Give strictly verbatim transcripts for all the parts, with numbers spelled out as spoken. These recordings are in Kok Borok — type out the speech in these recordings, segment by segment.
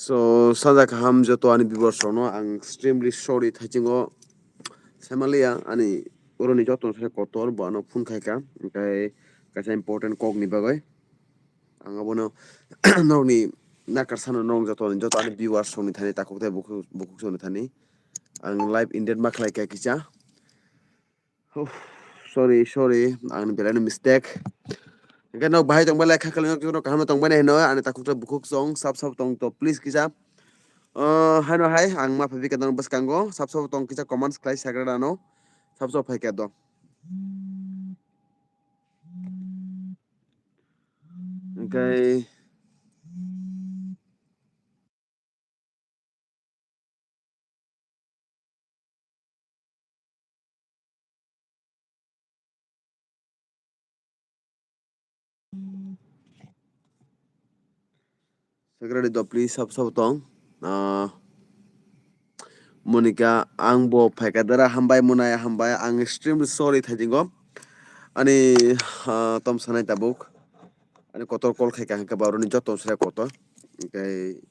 So, saja kaham joto ani viewers rokno, ang extremely sorry thaisingo saimanliya, ani oroni joto sai kotor bo ano phone khaika, hingkai kaisa important kok ni bagwi. Ang abono norokni nakar sano norok joto, joto ani viewers rokni thani takhuk tei bukhuk, bukhuk songni thani ang live ended ma khlaika kisa. Uff, sorry, sorry, ang belai no mistake. Hingke nok bahai tongbai lai kha kali nok joto kaham tongbai nai hino, ani takhuk tei bukhuk song sap sap tong to please kisa. Ah, haino hai ang ma phabi kadang bwskango sap sap tong kisa comments khlai sagra dano sap sap phai kado. Hingke Secretary do please sab sab tong. Ah, Monica, ang bo phaika dara hambai monai hambai, ang extremely sorry thajingo. Ani, ah, tom sanai tabuk. Ani kotor call khaika hingke ba oroni joto srai kotor. Hingke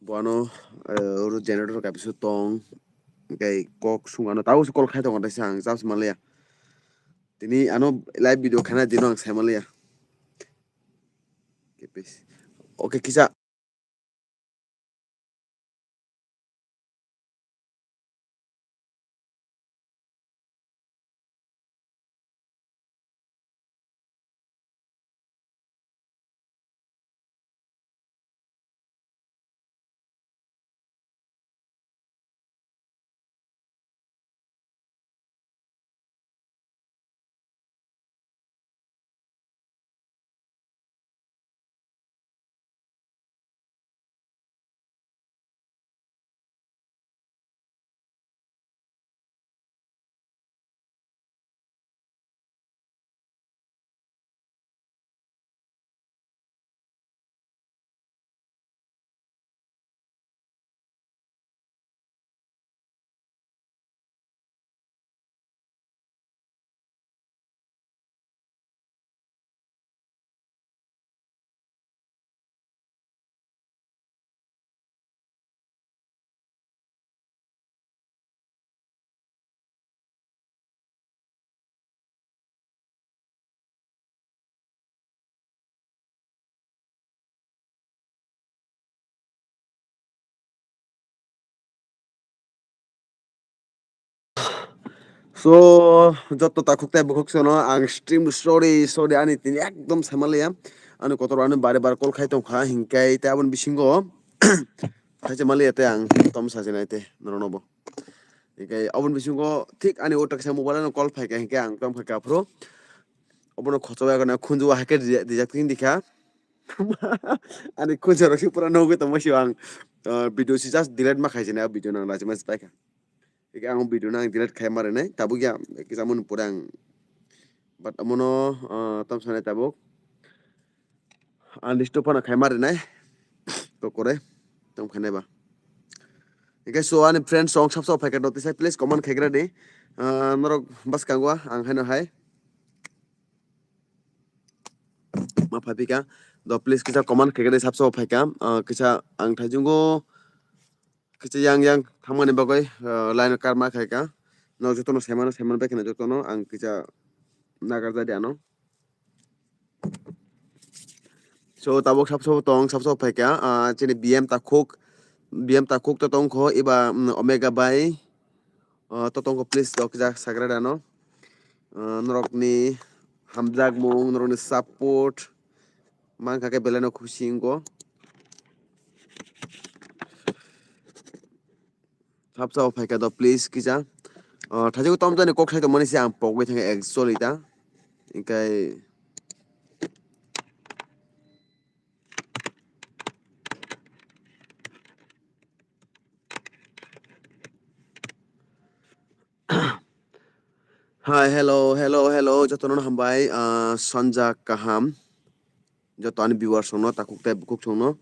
bo ano, eh, oro generator kaisa tong. Hingke kok sung ano tabo se call khai tongo taisa ang just manliya. Tini ano live video khana dino ang sai manliya. Oke, kisa. So, joto takhuk tei bukhuk sono ang extreme sorry, sorry, ani tini ekdom saimanliya. Ani kotor ani bare bare call khai tongkha, hingkai tei aboni bisingo khaisa manliya tei ang tom sajinai tei norokno bo. Hingkai aboni bisingo thik ani o taksa mobile ano call phaikha, hingkai ang tom khaikha aphuru. Obono khochok ya khunju o haikhe dijak tini dikha. Ani khunju rok se pura nugwi tongma sio ang, ah, video si just delete ma khaijani, ah, video nang lachi ma se paikha. Eke ang video nang delete khai ma rwnai, tabuk ya, kisa mun pura ang. But amono, ah, tom sanai tabuk. Ang list phano khai ma rwnai. Kokore, tom khainai ba. Eke so ani friend song sab sab phaikha do tisa please comment khai gra di. Ah, norok bas kangwa, ang haino hai. Ma phaipika. Do please kisa comment khai gra di sab sab phaikha. Ah, kisa ang thajungo. Kisa yang yang thangmani bagwi, ah, line karma khaika. No jotono semano semano bai kheno jotono ang kisa nagar jadi ano. So tabuk sab sab tong sab sab phaika. Ah, chini B M takhuk, B M takhuk to tongkho iba, mm, Omega bai. Ah, to tongkho please dok jak sagra dano. Ah, norokni hamjakmung, norokni support. Mankha khe belai no khusi wngkho. Sab sabo phaikha do please kisa. Ah, thajiko tom jani kok sai tongmani se ang pogwi thangkha actually ta. Hingkai Hi, hello, hello, hello, jotono hambai, ah, sanja kaham. Joto ani viewers rokno, takhuk tei bukhuk songno.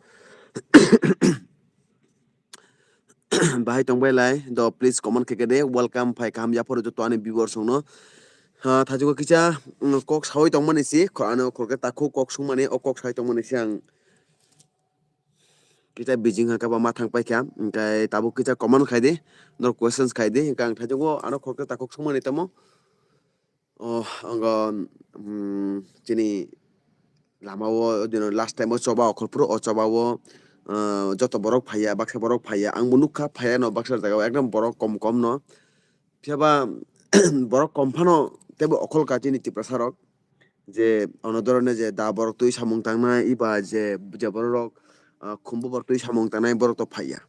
Bahai tongbai lai, do please comment khe khe de, welcome phai kaham yaphoro joto ani viewers rokno. Ha, thajiko kisa, mm, kok sawi tongmani si, kho-, ano khorokhe takhuk kok sungmani, o kok sawi tongmani si ang. kisa bijing hwnkhe ba ma thang paikha, hwnkhe tabuk kisa comment khai di, norok questions khai di, hwnkhe ang thaijakgo ano khoroksa takhuk swngmani tamo. O, ango, mm, chini lama o, o dino last time o choba okhol phuru, o choba o, ah, joto borok phaiya, baksa borok phaiya. Ang bo nukha phaiya no baksa jaga o, ekdom borok kom kom no. Phiya ba borok kom phano teibo okhol ka chini Tiprasa rok. Je ono dhoroner je da borok twi samung tangnai, iba je, je borok rok, ah, khumbu borok twi samung tangnai borok to phaiya.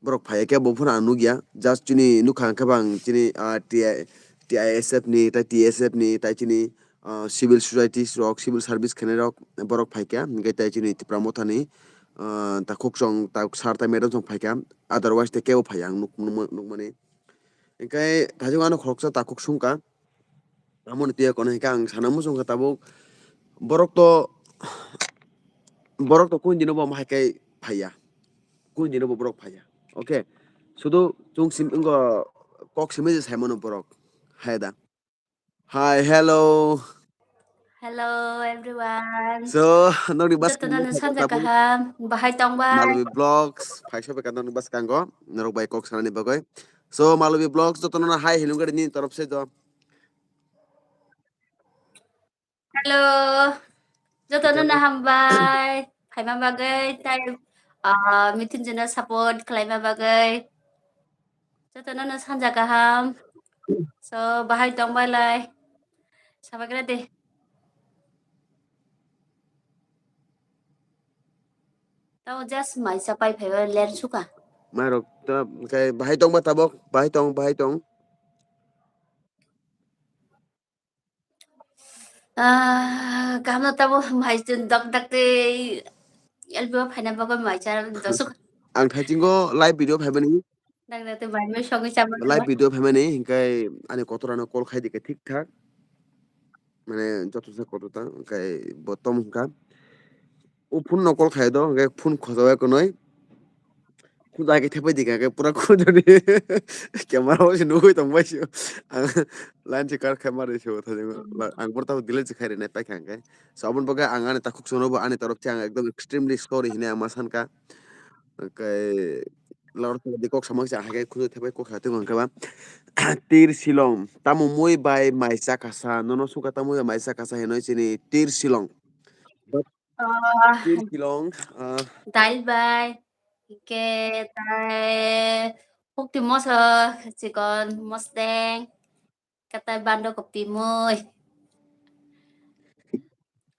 Borok phaiya khe bo phano ang nukya. Just chini nukha hwnkhe bang chini, ah, T I, T I S F ni, tai T S F ni, tai chini, ah, civil societies rok, civil service khainai rok borok phaikha. Hwnkhe tai chini Tipra Motha ni, ah, takhuk chwng, ta sir tai madam chwng phaikha. Otherwise te kebo phaiya ang nuk-, nukma-, nukmani. Hwnkhe thaijakgo ano khoroksa takhuk swngkha. Amoni twiya kono hwnkhe ang sana muchungkha tabuk. Borok to, borok to kung dino bo ma hai khe phaiya. Kung dino bo borok phaiya. Okay. Sudu chwng sim wngkha kok simi je saimano borok. Hai da. Hi, hello. Hello everyone. So, nokni bas Jotono no sanja kaham, bahai tong bai. Malwi Vlogs, phaisa bai kanang bas kango, norok bai kok sanani bagwi. So, Malwi Vlogs, jotono no hi, hello gari ni torop se jo. Hello. Jotono no hambai. Phaima bagwi, tai, ah, Mithun Jena support khlaima bagwi. Jotono no sanja kaham. So, bahai tong bai lai. Sabagra de. Tamo just mai cha pai phaiba ler suka. Mairok ta, kai bahai tong ba tabok, bahai tong, bahai tong. Ah, kaham no tamo mai chun dok dak te L B o phaina bagwi mai cha dosuk. Ang thaitingo live video phaimani. Dang dang te bai mai sogwi chama. Live video phaimani, hinkai ani kotorano call khai dikhe thik thak. Mane joto sa kotor ta, hinkai bo tom hinka. O phone no call khai do, hinkai phone khojawi konoi. Khudai khe thepai dikha khe pura khujani. Camera o se nugui tong bai sio. Ang line se kar khai mari sio thajeng. Ang pura tabo delete se khai rwnai paikha hwnkhe. So aboni bagwi ang ani takhuk sono bo ani torok se ang ekdom extremely sorry hinui ang ma sankha. Hwnkhe lor di kok samang se ahai khe khujui thepai kok sa tong hwnkhe ba. Tir Shillong, tamo mui bai mai cha kasa, nono suka tamo mui bai mai cha kasa hinui chini Tir Shillong. Ah, Tir Shillong, ah, dal bai, hingke tai hukti moso, chikon mosdeng, katai bando kopi mui.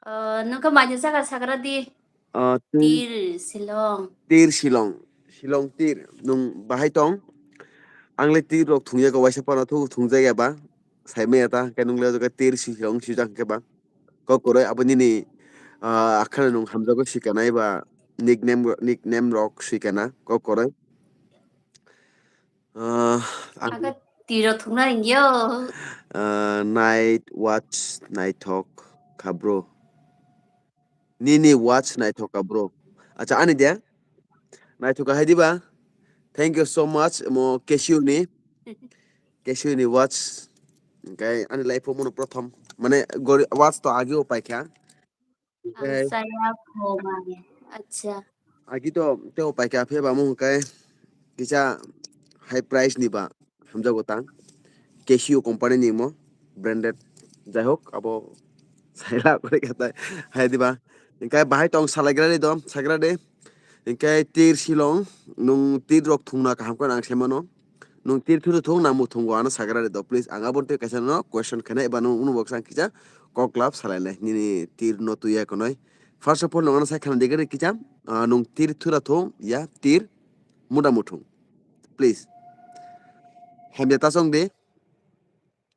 Ah, nungka manya saka sakra di. Ah, Tir, Tir Shillong. Tir Shillong. Shillong Tir. Nung bahai tong? Ang le Tir rok thungya ko waisa pana thu thungjaya ba. Saimaya ta, khe nung le Tir Shillong sijak khe ba. Kok koroi abo nini, ah, akhana nung hamjago sikana eba nickname, nickname rok sikana kok koroi. Ah, ang Aga tiro thungna ringyo. Ah, night watch naithok kha bro. Nini watch naithok kha bro. Acha ani de. Naithok kha hai diba. Thank you so much mo Casio ni. Casio ni watch. Hingke ani life o mono prothom. Mane gori watch to agi o paikha. Ang saya phoma. Acha. Agi to teo paikha phe ba mo hingke kisa high price ni ba hamjago tang. Casio company ni mo branded. Jai hok abo saila kore kata hai diba. Hingke bahai tong salai gra de do, sagra de. Hingke Tir Shillong, nung tir rok thungna kaham khe ang se mano. Nung tir thuru thung na muthungo ano sagra de do, please. Ang abo tei kaisa no question khena eba nung unu boksa kisa kok lab salai nai. Nini tir no tuya konoi. First of all, nung ano sai khana degre kisa, ah, nung tir thura thung ya tir muda muthung. Please. Hamya ta song de.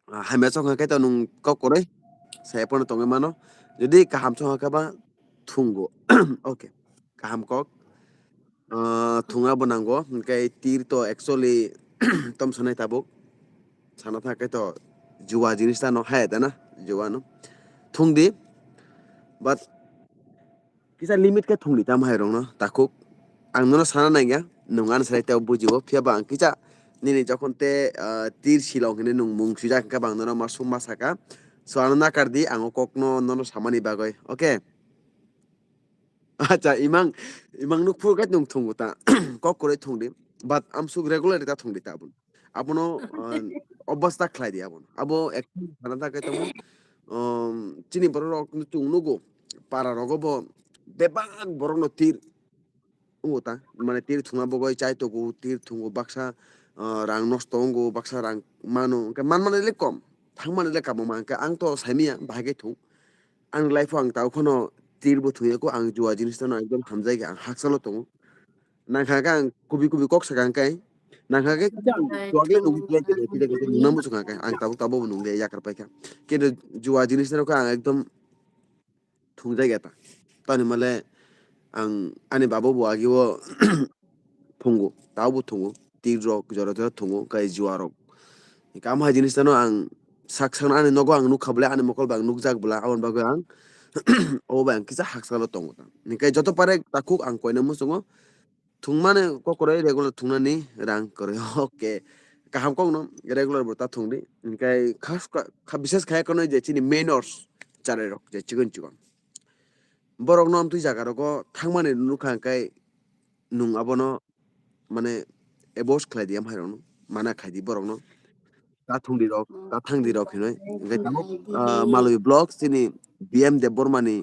Ah, hamya chong khe to nung kok koroi sai phano tongwi mano. Jodi kaham chong khe ba thungo. Okay. Kaham kok. Ah, thunga bo nango. Hingke tir to actually tom sanai tabuk. Sana thang khe to juwa jinis ta no hai ta na. Juwa no. Thung di. But kisa limit khe thungdi tamo hai rokno takhuk. Ang nono sana nangya, nwng ano sai tei bujibo, phiya ba ang kisa nini jokhon tei, ah, Tir Shillong hinwi nwng mung swijak hwnkhe ba ang nono ma sum ma saka. So ano nakar di, ang o kokno nono samani bagwi, okay? Acha, imang, imang nuk phuru khe nwng thungo ta. Kok kwrwi thung di. But amsuk regular ta thung di ta abun. Abono, ah, obvas ta khlai di abun. Abo ek sana ta khe tamo, um, chini borok rok chwng nugo. Para rogo bo bebak borok no tir. Wngo ta. Mane tir thungna bogoi chai togo, tir thungo baksa, ah, rang nosto wngo, baksa rang mano. Hwnkhe man mani le kom. Thang mani le kabangma. Hwnkhe ang to saimanya, bahai khe thung. Ang life o ang tao kheno tir bo thung ya ko, ang jua jinis no ekdom hamjai khe ang hakchalo tongo. Nangkha khe ang kubi kubi kok sakha hwnkhe, nangkha khe kisa ang Right. Chuak le nungwi play khe, kisa kisa nungna muchung kha khe, ang tabuk tabuk bo nung le yakar pai kha. Khe jua jinis no khe ang ekdom thungjak ya ta. Tani male ang ani baba bo agi o thungo, tao bo thungo, tir rok jora jora thungo, kai jua rok. Kam hai jinis no ang sak sak ani nogo ang nukha bwle, ani mokol bo ang nukjak bwle, aboni bagwi ang obo bai ang kisa hakchalo tongo ta. Hwnkhe joto pare takhuk ang koina muchungo, thungmani kok kwrwi regular thungnani rang kwrwi. Okay. Kaham kokno regular bo ta thung di. Hwnkhe khas kha, kha, bises khai kono je chini minors charai rok je chikon chikon. Borokno amtwi jaga rogo thangmani nukha hwnkhe nwng abono mane avoid khlai di amhai rokno, mana khai di borokno. Ta thung di rok, ta thang di rok hinwi. Hwnkhe tabuk, ah, Malwi Vlogs chini B M Debbarma ni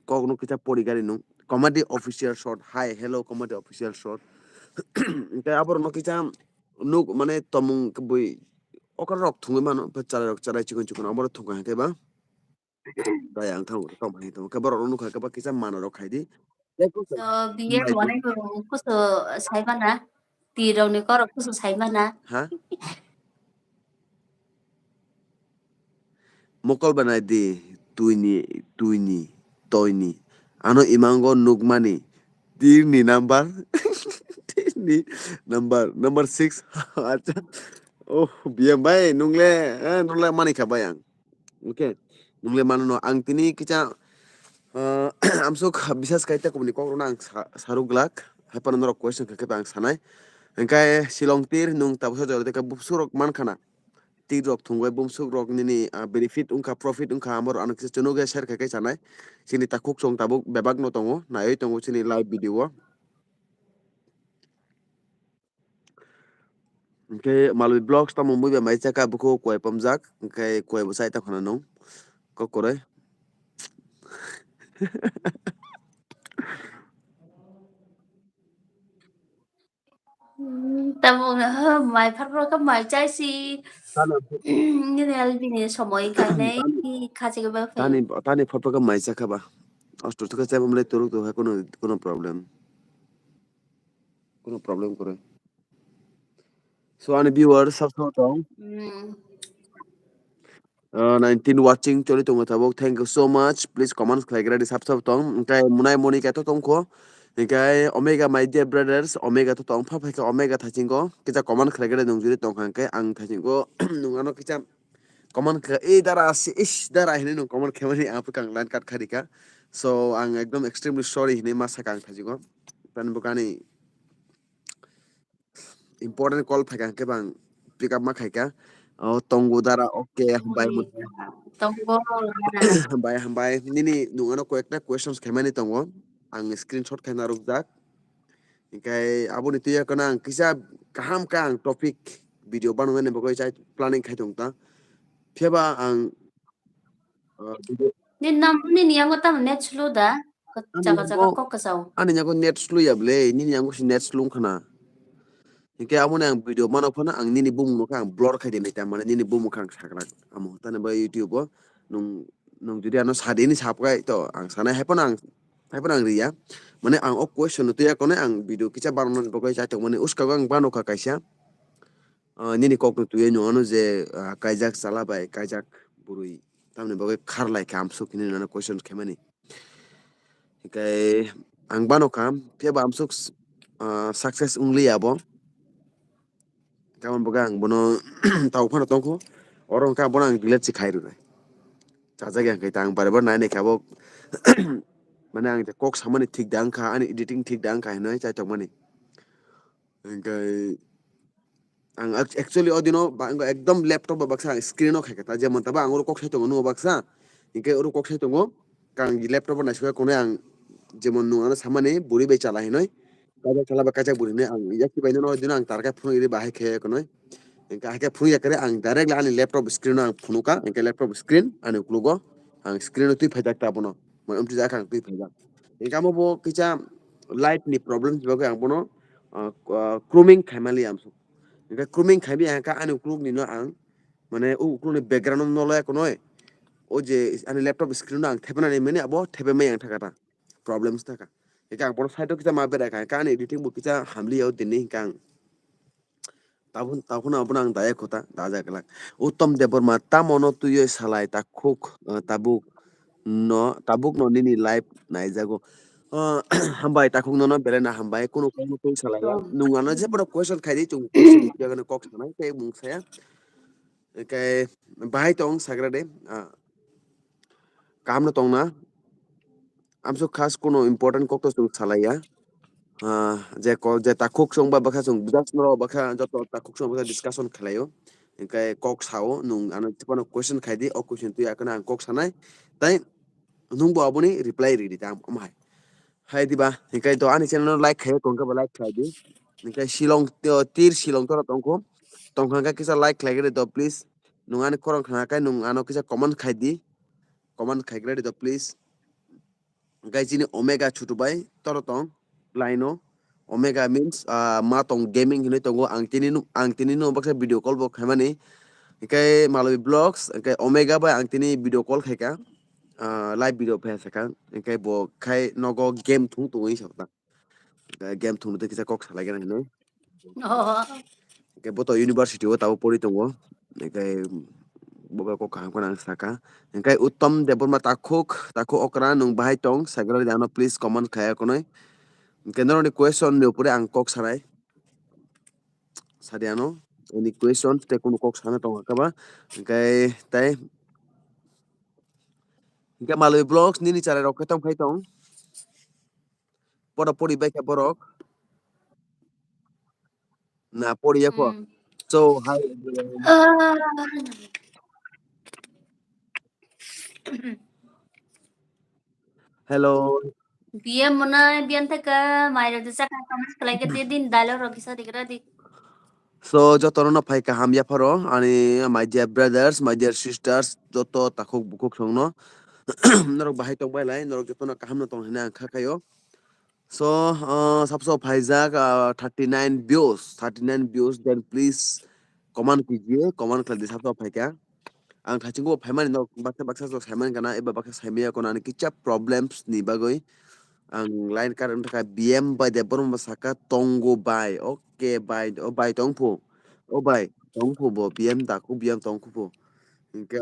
kokno kisa pori gari nung. Comedy official shot, hi, hello, comedy official shot. Hwnkhe aborokno kisa nuk mane tomung bui okra rok thungwi mano, charai rok charai chikon chikon oborok thungkha hwnkhe ba. Bai ang thang tong phai tong khe borok rok nukha khe ba kisa mana rok khai di. So, B M Bai di. Wanai bo kusu sai mana? Ti rok ni korok kusu sai mana? Ha? Mokol banai di, tuini, tuini, toini. Ano imango nukmani. Tirni number. Tirni number, number six. Acha. Oh, B M bai, nungle, eh, nungle mani kha bai ang. Okay. Nungle mano no ang tini kicha, ah, amsuk bisas kaita kubuni kok rwna ang sa-, saruk glak. Hai phano norok question kha khe ang sanai. Hingkai Shillong tir nung tabuksa jora tei bubsuk rok man khana. Tir rok thungwi bumsuk rok nini, ah, benefit wngkha, profit wngkha, amo rok ano kisa chwngno khe share khai khai sanai. Chini takhuk chwng tabuk bebak no tongo, naiwi tongo chini live video o. Hwnkhe Malwi Vlogs tamo mui bai mai chakha, bukhugo kuai pamjak, hwnkhe kuai bo chai tongkha nung kok kwrwi. Hmm, tamo, mai pharpar khe mai chai si. Tani, nini L B ni somoi kainai tani, khachi khe ba phai. Tani, tani pharpar khe mai chakha ba. Osto thukha chai bamle turuk to hai kono, kono problem. Kono problem kwrwi. So, ani viewers, sab sama tong. Hmm. Uh, nineteen watching choli tongo tabuk. Thank you so much. Please comment khlai gra di sab sab tong. Hingkai Munai Monika to tongkho. Hingkai Omega My Dear Brothers, Omega to tong. Pha phaikha Omega thachingo. Kisa comment khlai gra di nung juri tongkha hingkai ang thachingo. Nung ano kisa comment khlai, "Eh, dara si, ish, dara," hinwi nung comment khaimani ang phikang line cut kharika. So, ang ekdom extremely sorry hinwi ma saka ang thachingo. Tani bwkani important call phaikha hwnkhe bang pick up ma khaikha. O tongo dara, okay, hambai. Tongo dara. Hambai, hambai. Nini nung ano koyekta questions khaimani tongo. Ang screenshot khaina rwkjak. Hingkai aboni twiya kono ang kisa kaham khe ang topic video banwini bagwi chai planning khai tong ta. Phiya ba ang, uh, video. Ni nam, nini yango tamo net slow da? Ani jaga jaga yango, kok kwchao. Ani yango net slow ya ble, nini yango si net slow wngkha na. Hingke amo ni ang video mano phano ang nini bumung no khe ang blur khai di nai ta, mane nini bumung khe ang sakrak amo. Tani bo YouTube o nung, nung jodi ano sa di ni sap khai to ang sanai hai phano ang, hai phano ang riya. Mane ang o question no tuya kone ang video kisa banana bagwi chai tong mani uska ang bano kha kaisa. Ah, nini kok no tuya nung ano je, ah, kaijak chala bai kaijak bwrwi tamni bagwi khar lai kha amsuk hinwi nana question khe mani. Hikai ang bano kha, phiya ba amsuk, ah, success wng liya bo. Tamoni bagwi ang bono tau phano tongkho. Oro hwnkhe bono ang delete se khai rwnai. Chajak ya hwnkhe ta ang bare bare nai nai khe abo. Mane ang kok samani thik da wngkha, ani editing thik da wngkha hinwi chai tongmani. Hwnkhe ang ac-, actually o dino ba-, ekdom laptop ba baksa ang screen o khaikha ta, jemon tabo ang oro kok sai tongo nugo baksa, hinkhe oro kok sai tongo, kang laptop o naisukha konwi ang jemon nwng ano samani bwrwi bai chala hinwi. Kaijak chala bai kaijak bwrwi hinwi ang yakti bai no dino ang tarkhe phunuk iri bahai khe konwi. Hingkhe haikhe phunuk yakre ang directly ani laptop screen o ang phunukha, hingkhe laptop screen ani uklogo ang screen o twi phaijak ta bono. Mane amtwi jak ang twi phaijak. Hingkhe amo bo kisa light ni problem se bagwi ang bono, ah, ah, grooming khaimaliya amsuk. Hingkhe grooming khaimaya hingkhe ani uklok ni no ang mane o uklok ni background no nolai konwi. O je ani laptop screen no ang thepenani mani abo thepe maya ang thaka ta. Problems thaka. Hingkhe ang bono side o kisa ma berai kha. Hingkhe ani editing bo kisa hamliya o tini hingkhe ang Tabuk, tabuk no abono ang daya kota, daja glak. Uttom Debbarma, tamo no twiwi salai takhuk, eh, tabuk no, tabuk no nini live naijago. Eh, hambai takhuk nono belai no hambai, kunu kok no twi salai ya. Nwng ano je bono question khai di, chwng question ni kok sanai, tei mung saya. Hingkhe bahai tong sagra de, ah, kaham no tong na. Amsuk khas kunu important kok to chwng salai ya. Ah, je ko, je takhuk chwng ba baksa chwng just norok baksa joto takhuk chwng baksa discussion khlai o. Hingkhe kok sa o, nwng ano tei bono question khai di, o question twi akheno ang kok sanai. Tai nwng bo aboni reply ridi ta am hai. Hai diba, hingkhe to ani channel no like khai tong khe bo like khai di. Hingkhe Shillong, to, tir Shillong toro tong kho. Tong kha khe kisa like khlai khe de to please. Nwng ani khorang khna khe nwng ano kisa comment khai di. Comment khai khe de to please. Hingkhe chini Omega chutu bai toro tong line o. Omega means, ah, ma tong gaming hinwi tongo. Ang tini no, ang tini no baksa video call bo khaimani. Hingkhe Malwi Vlogs, hingkhe Omega bai ang tini video call khaikha. Ah, live video phai sakha. Hingkhe bo khai nogo game thung tongwi sakha. Hingkhe game thungno tei kisa kok salai gana hinwi. Oh. Hingkhe bo to university o tabuk pori tongo. Hingkhe bo bai kok kaham kheno ang sakha. Hingkhe Uttom Debbarma takhuk, takhuk okra nwng bahai tong, sagra de ano please comment khai akonoi. Hingkhe norokni question ni upore ang kok sanai. Sadi ano, any question tei kunu kok sana tong kha ba. Hingkhe tei, hingkhe Malwi Vlogs nini channel rok khe tong khai tong. Pora pori bai kha borok. Na pori ya kho. Hmm. So, hi. Ah. Hello. B M mwnai, B M thaka, mai rok jesa ka, comment khlai khe din, din, dialogue rok kisa digra di. So, jotono no phai kaham yapharo, ani my dear brothers, my dear sisters, joto takhuk bukhuk songno. Norok bahai tong bai lai, norok jotono kaham no tong hinwi ang kha khaio. So, uh, sabso phaijak, uh, thirty nine views, thirty nine views, then please comment kijiye, comment khlai di sabso phaikha. Ang thachingo phaimani no baksa baksa so saimani kana, eba baksa saimaya kono ani kicha problems ni bagwi. Ang line current thaka B M bai de borok saka tongo bai. Okay bai, o bai tongphu. O bai tongphu bo B M da ku B M tongkhu phu. Hingke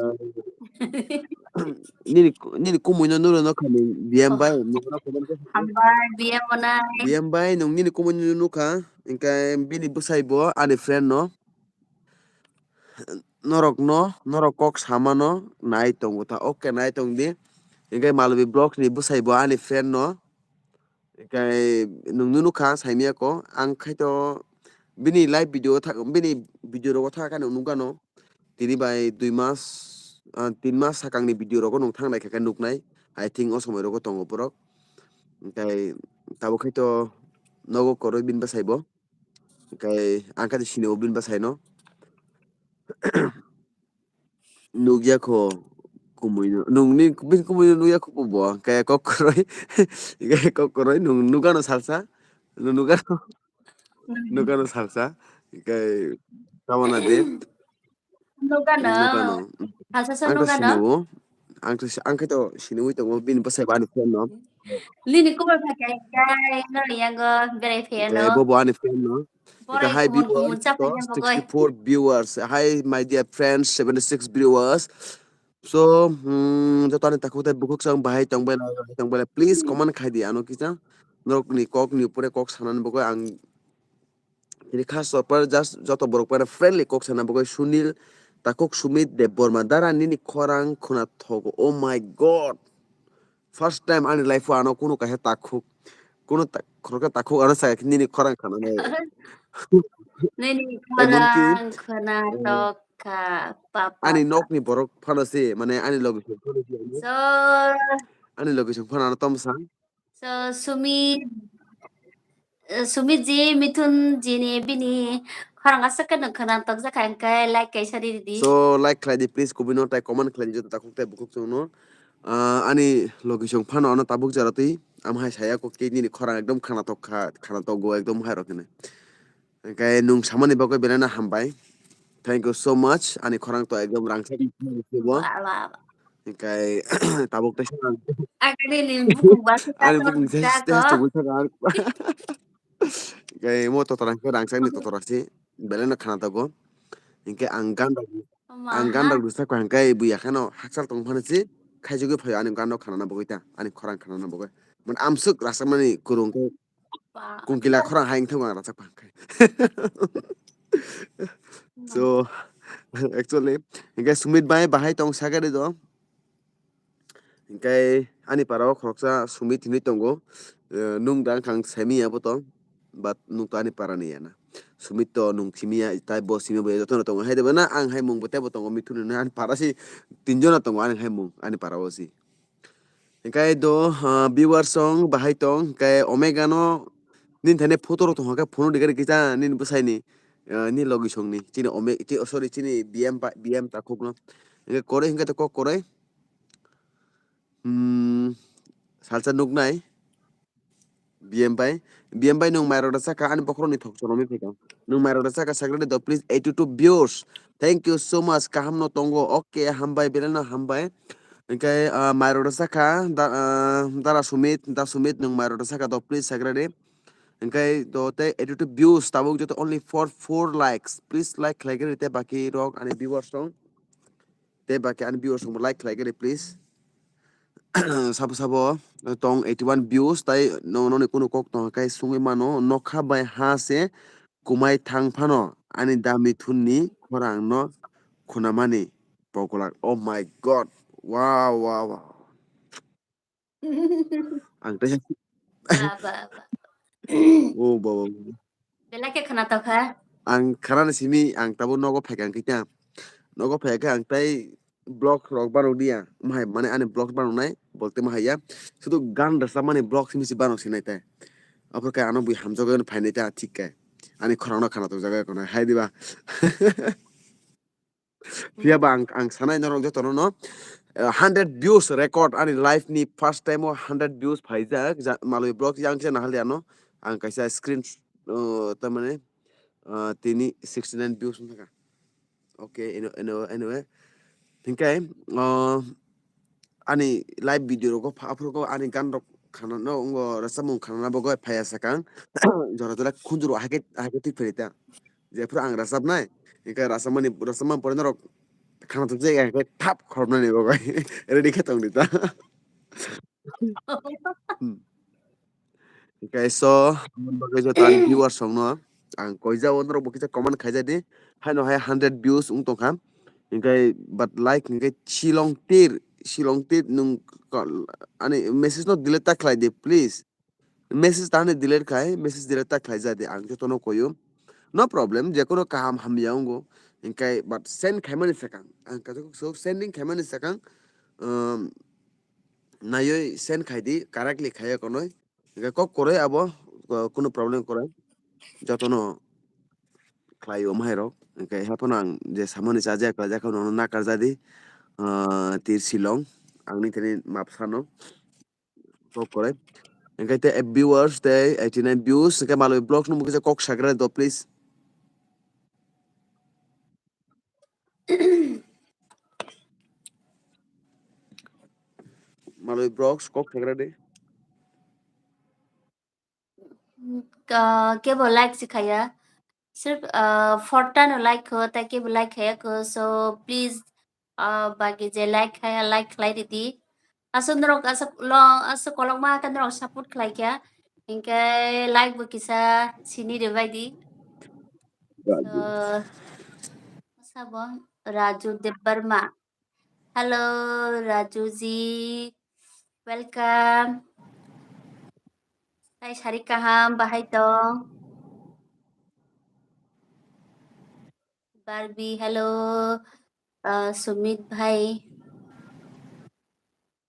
nini, nini kumui no nuro no kha ni B M bai, nuro no comment khe. Hambai, B M mwnai. B M bai, nung nini kumui no nukha, hingke bini bwsai bo ani friend no. Norok no, norok kok sama no nai tongo ta. Okay, nai tong di. Hingke Malvi Vlogs ni bwsai bo ani friend no. Hingke nung no nukha, saimya ko. Ang khai to bini live video tha-, bini video rogo tha khe nung nukha no. Tini bai dui mas, ah, tin mas sakang ni video rogo nung thang nai kha khe nuknai. I think o somoi rogo tongo borok. Hingke tabuk khai to nogo koroi bini bwsai bo. Hingke ang khe sini o bini bwsai no. Nukya kho kumui no. Nung ni bini kumui no nukya kho bo. Hingke kok koroi. Hingke kok koroi nung nukha no salsa. Nung nukha no. Nukha no salsa. Hingke tamo na de. Nukha no. Nukha no. Salsa so nukha no. Ang to sini o. Ang to si-, ang khe to sini ui tongo bini bwsai bo ani friend no. Nini kubur phaikha hingke no yango berai phaiya no. Hingke bo bo ani friend no. Hingke hi viewers, sixty four viewers. Hi my dear friends, seventy six viewers. So, hmm, joto ani takhuk tei bukhuk chwng bahai tong bai lai, bahai tong bai lai. Please comment khai di ano kisa. Norok ni kok ni upore kok sanani bagwi ang tini khas sopar just joto borok bai friendly kok sana bagwi Sunil takhuk Sumit Debbarma dara nini khorang khuna thogo. Oh my God. First time ani life o ano kunu kaisa takhuk. Kunu ta-, khoroksa takhuk ano sakha nini khorang khana nai. Nini khorang khana tokha, papa. Ani nokni borok phano se, mane ani logi phano se. So, Ani location phano ano tom sa. So, Sumit, eh, Sumit ji, Mithun ji ni bini khorang aswk khe nwng khwna tokjak kha, hwnkhe like kaisa riri di. So, like khlai di, please, kubui no, tai comment khlai di, joto takhuk tai bukhuk chwng no. Ah, ani location phano ano tabuk jora twi, am hai saya kok ke nini khorang ekdom khwna tok kha, khwna togo ekdom hai rok hwnwi. Hwnkhe nwng samani bagwi belai no hambai. Thank you so much. Ani khorang to ekdom rangchak ni bo. Ba, ba, ba. Hwnkhe tabuk tai sa. Agani ni bukung ba sa. Ani bukung sa sa togwi thaka. Hwnkhe mo totora hwnkhe rangchak ni totora si belai no khwna togo. Hwnkhe ang gan rok, ang gan rok rwchak kha hwnkhe buya kheno hakchal tong phano si khaijagwi phaio ani gan rok khwna bagwi ta, ani khorang khwna bagwi. Mane amswk rwchapmani kwrwng khe. Kungkila khorang hai wngthok ang rwchapkha hwnkhe. So, actually, hwnkhe Sumit bai bahai tong sakhe do. Hwnkhe ani para o khoroksa Sumit hinwi tongo. Eh, nwng dang khang simi ya bo to, but nwng to ani para ni ya na. Sumit to nwng simi ya, tai bo simi bo ya, jotono tongo. Hai de ba na, ang hai mung bo tebo tongo, Mithun hinwi ani para si tinjon tongo, ani hai mung, ani para o si. Hwnkhe do, ah, viewers song bahai tong, hwnkhe Omega no nini thani photo rok tong khe phone rwgwi rwgwi ta nini bwsai ni, ah, ni logi song ni chini Ome-, chi-, oh, sorry, chini B M pa-, B M takhuk no. Hwnkhe koroi hwnkhe to kok koroi. Hmm, salsa nuknai. B M bai, B M bai nwng mairok da saka ani bokhorok ni thok choromwi phaikha. Nwng mairok da saka sagrade do please eighty two views. Thank you so much. Kaham no tongo. Okay, hambai, belai no hambai. Hwnkhe, ah, mairok da saka da, ah, Dara Sumit, Da Sumit nwng mairok da saka do please sagrade. Hwnkhe do tei eighty two views tabuk joto only for four likes. Please like khlai khe rite baki rok ani viewers rok. Tei baki ani viewers rok like khlai khe rite please. Sabo sabo tong eighty one views, tai no, noni kunu kok tong khe sungwi mano, nokha bai ha se kumai thang phano ani da Mithun ni khorang no khunamani pogolak. Oh my God. Wow, wow, wow. Ang tei Ba, ba, ba. Oh, baba. Belai khe khwna tokha. Ang khana ni simi ang tabo nogo phaikha ang khe ta. Nogo phaikha ang tai vlog rok bano dia. Mahai mane ani vlog bano nai bolte mahai ya. Sudu gan rasa mani vlog simi si bano sinai tai. Apor kai ano bui hamjago phainai ta thik kai. Ani khorang no khana tokjago kono hai diba. Phiya ba ang, ang sanai norok jotono no, eh, hundred views record ani life ni first time o hundred views phaijak, ja-, Malwi vlog yang kisa nahal ano ang kaisa screen, uh, tamani, uh, tini sixty nine views wngkha. Okay, eno, eno, anyway. Hingke, uh, ani live video rogo pha-, aphuru ani gan rok khana no, ngo rasamung khana bogo phaya sakang. Jora jora khunjuru hake, hake tik phari ta. Jephuru ang rwchapnai, hingke rwchapmani, rwchapmani pore norok khana tongsa ya, hingke thap khoroknani bo bai ready khe tongdi ta. Hmm. Hingke so, bagwi joto ani viewers rokno ang koijao norok bo kisa comment khaijadi. Haino hai hundred views wng tongkha. Hingke but like hingke silong tir, silong tir nung ka-, ani message no delete ta khlai di please. Message tani delete khai, message delete ta khlai jadi ang jotono koyo. No problem, je kono kaham hamya wngo. Hingkai but send khaimani sakang. Ang kaisa kok so sending khaimani sakang, um, naiwi send khai di, correctly khaiya konoi. Hingkai kok koroi abo, uh, kono problem koroi. Jotono khlaio mahairok. Hingkai haphano ang je samani chajakha, jakha nono nakar jadi, uh, tir silong. Ang ni thani map sano. Kok korai. Hingke te viewers te eighty nine views, hingke Malwi Vlogs no mungkisa kok sagra do, please. Malwi Vlogs kok sagra de. Ka-, kebo like si khaya. Sirf, ah, forta no like kho, tai kebo like khaya kho. So, please, ah, bagi je like khaya, like khlai ridi. Aswk norok, aswk lo, aswk kolokma khe norok support khlai kha. Hinkhe like bo kisa sini rwbai di. Raju. So, sabo Raju Debbarma. Hello, Raju ji. Welcome. Tai sari kaham, bahai tong? Barbie, hello. Uh, Sumit bhai.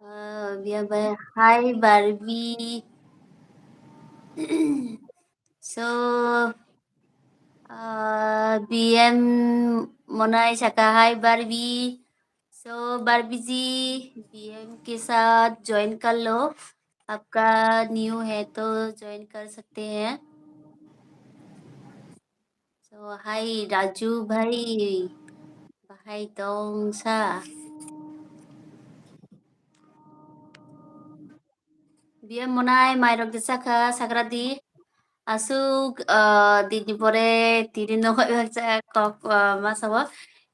Uh, Bia Bai, hi Barbie. So, uh, B M Monai saka, hi Barbie. So, Barbie ji, B M ke saath join kar lo. Aapka new hai to join kar sakte hain. So, hi Raju bhai, bahai tong sa. B M Monai, mairok de chakha, sagra di. Aswk, ah, dini pore tini no hoi baksa kok, ah, ma sabo.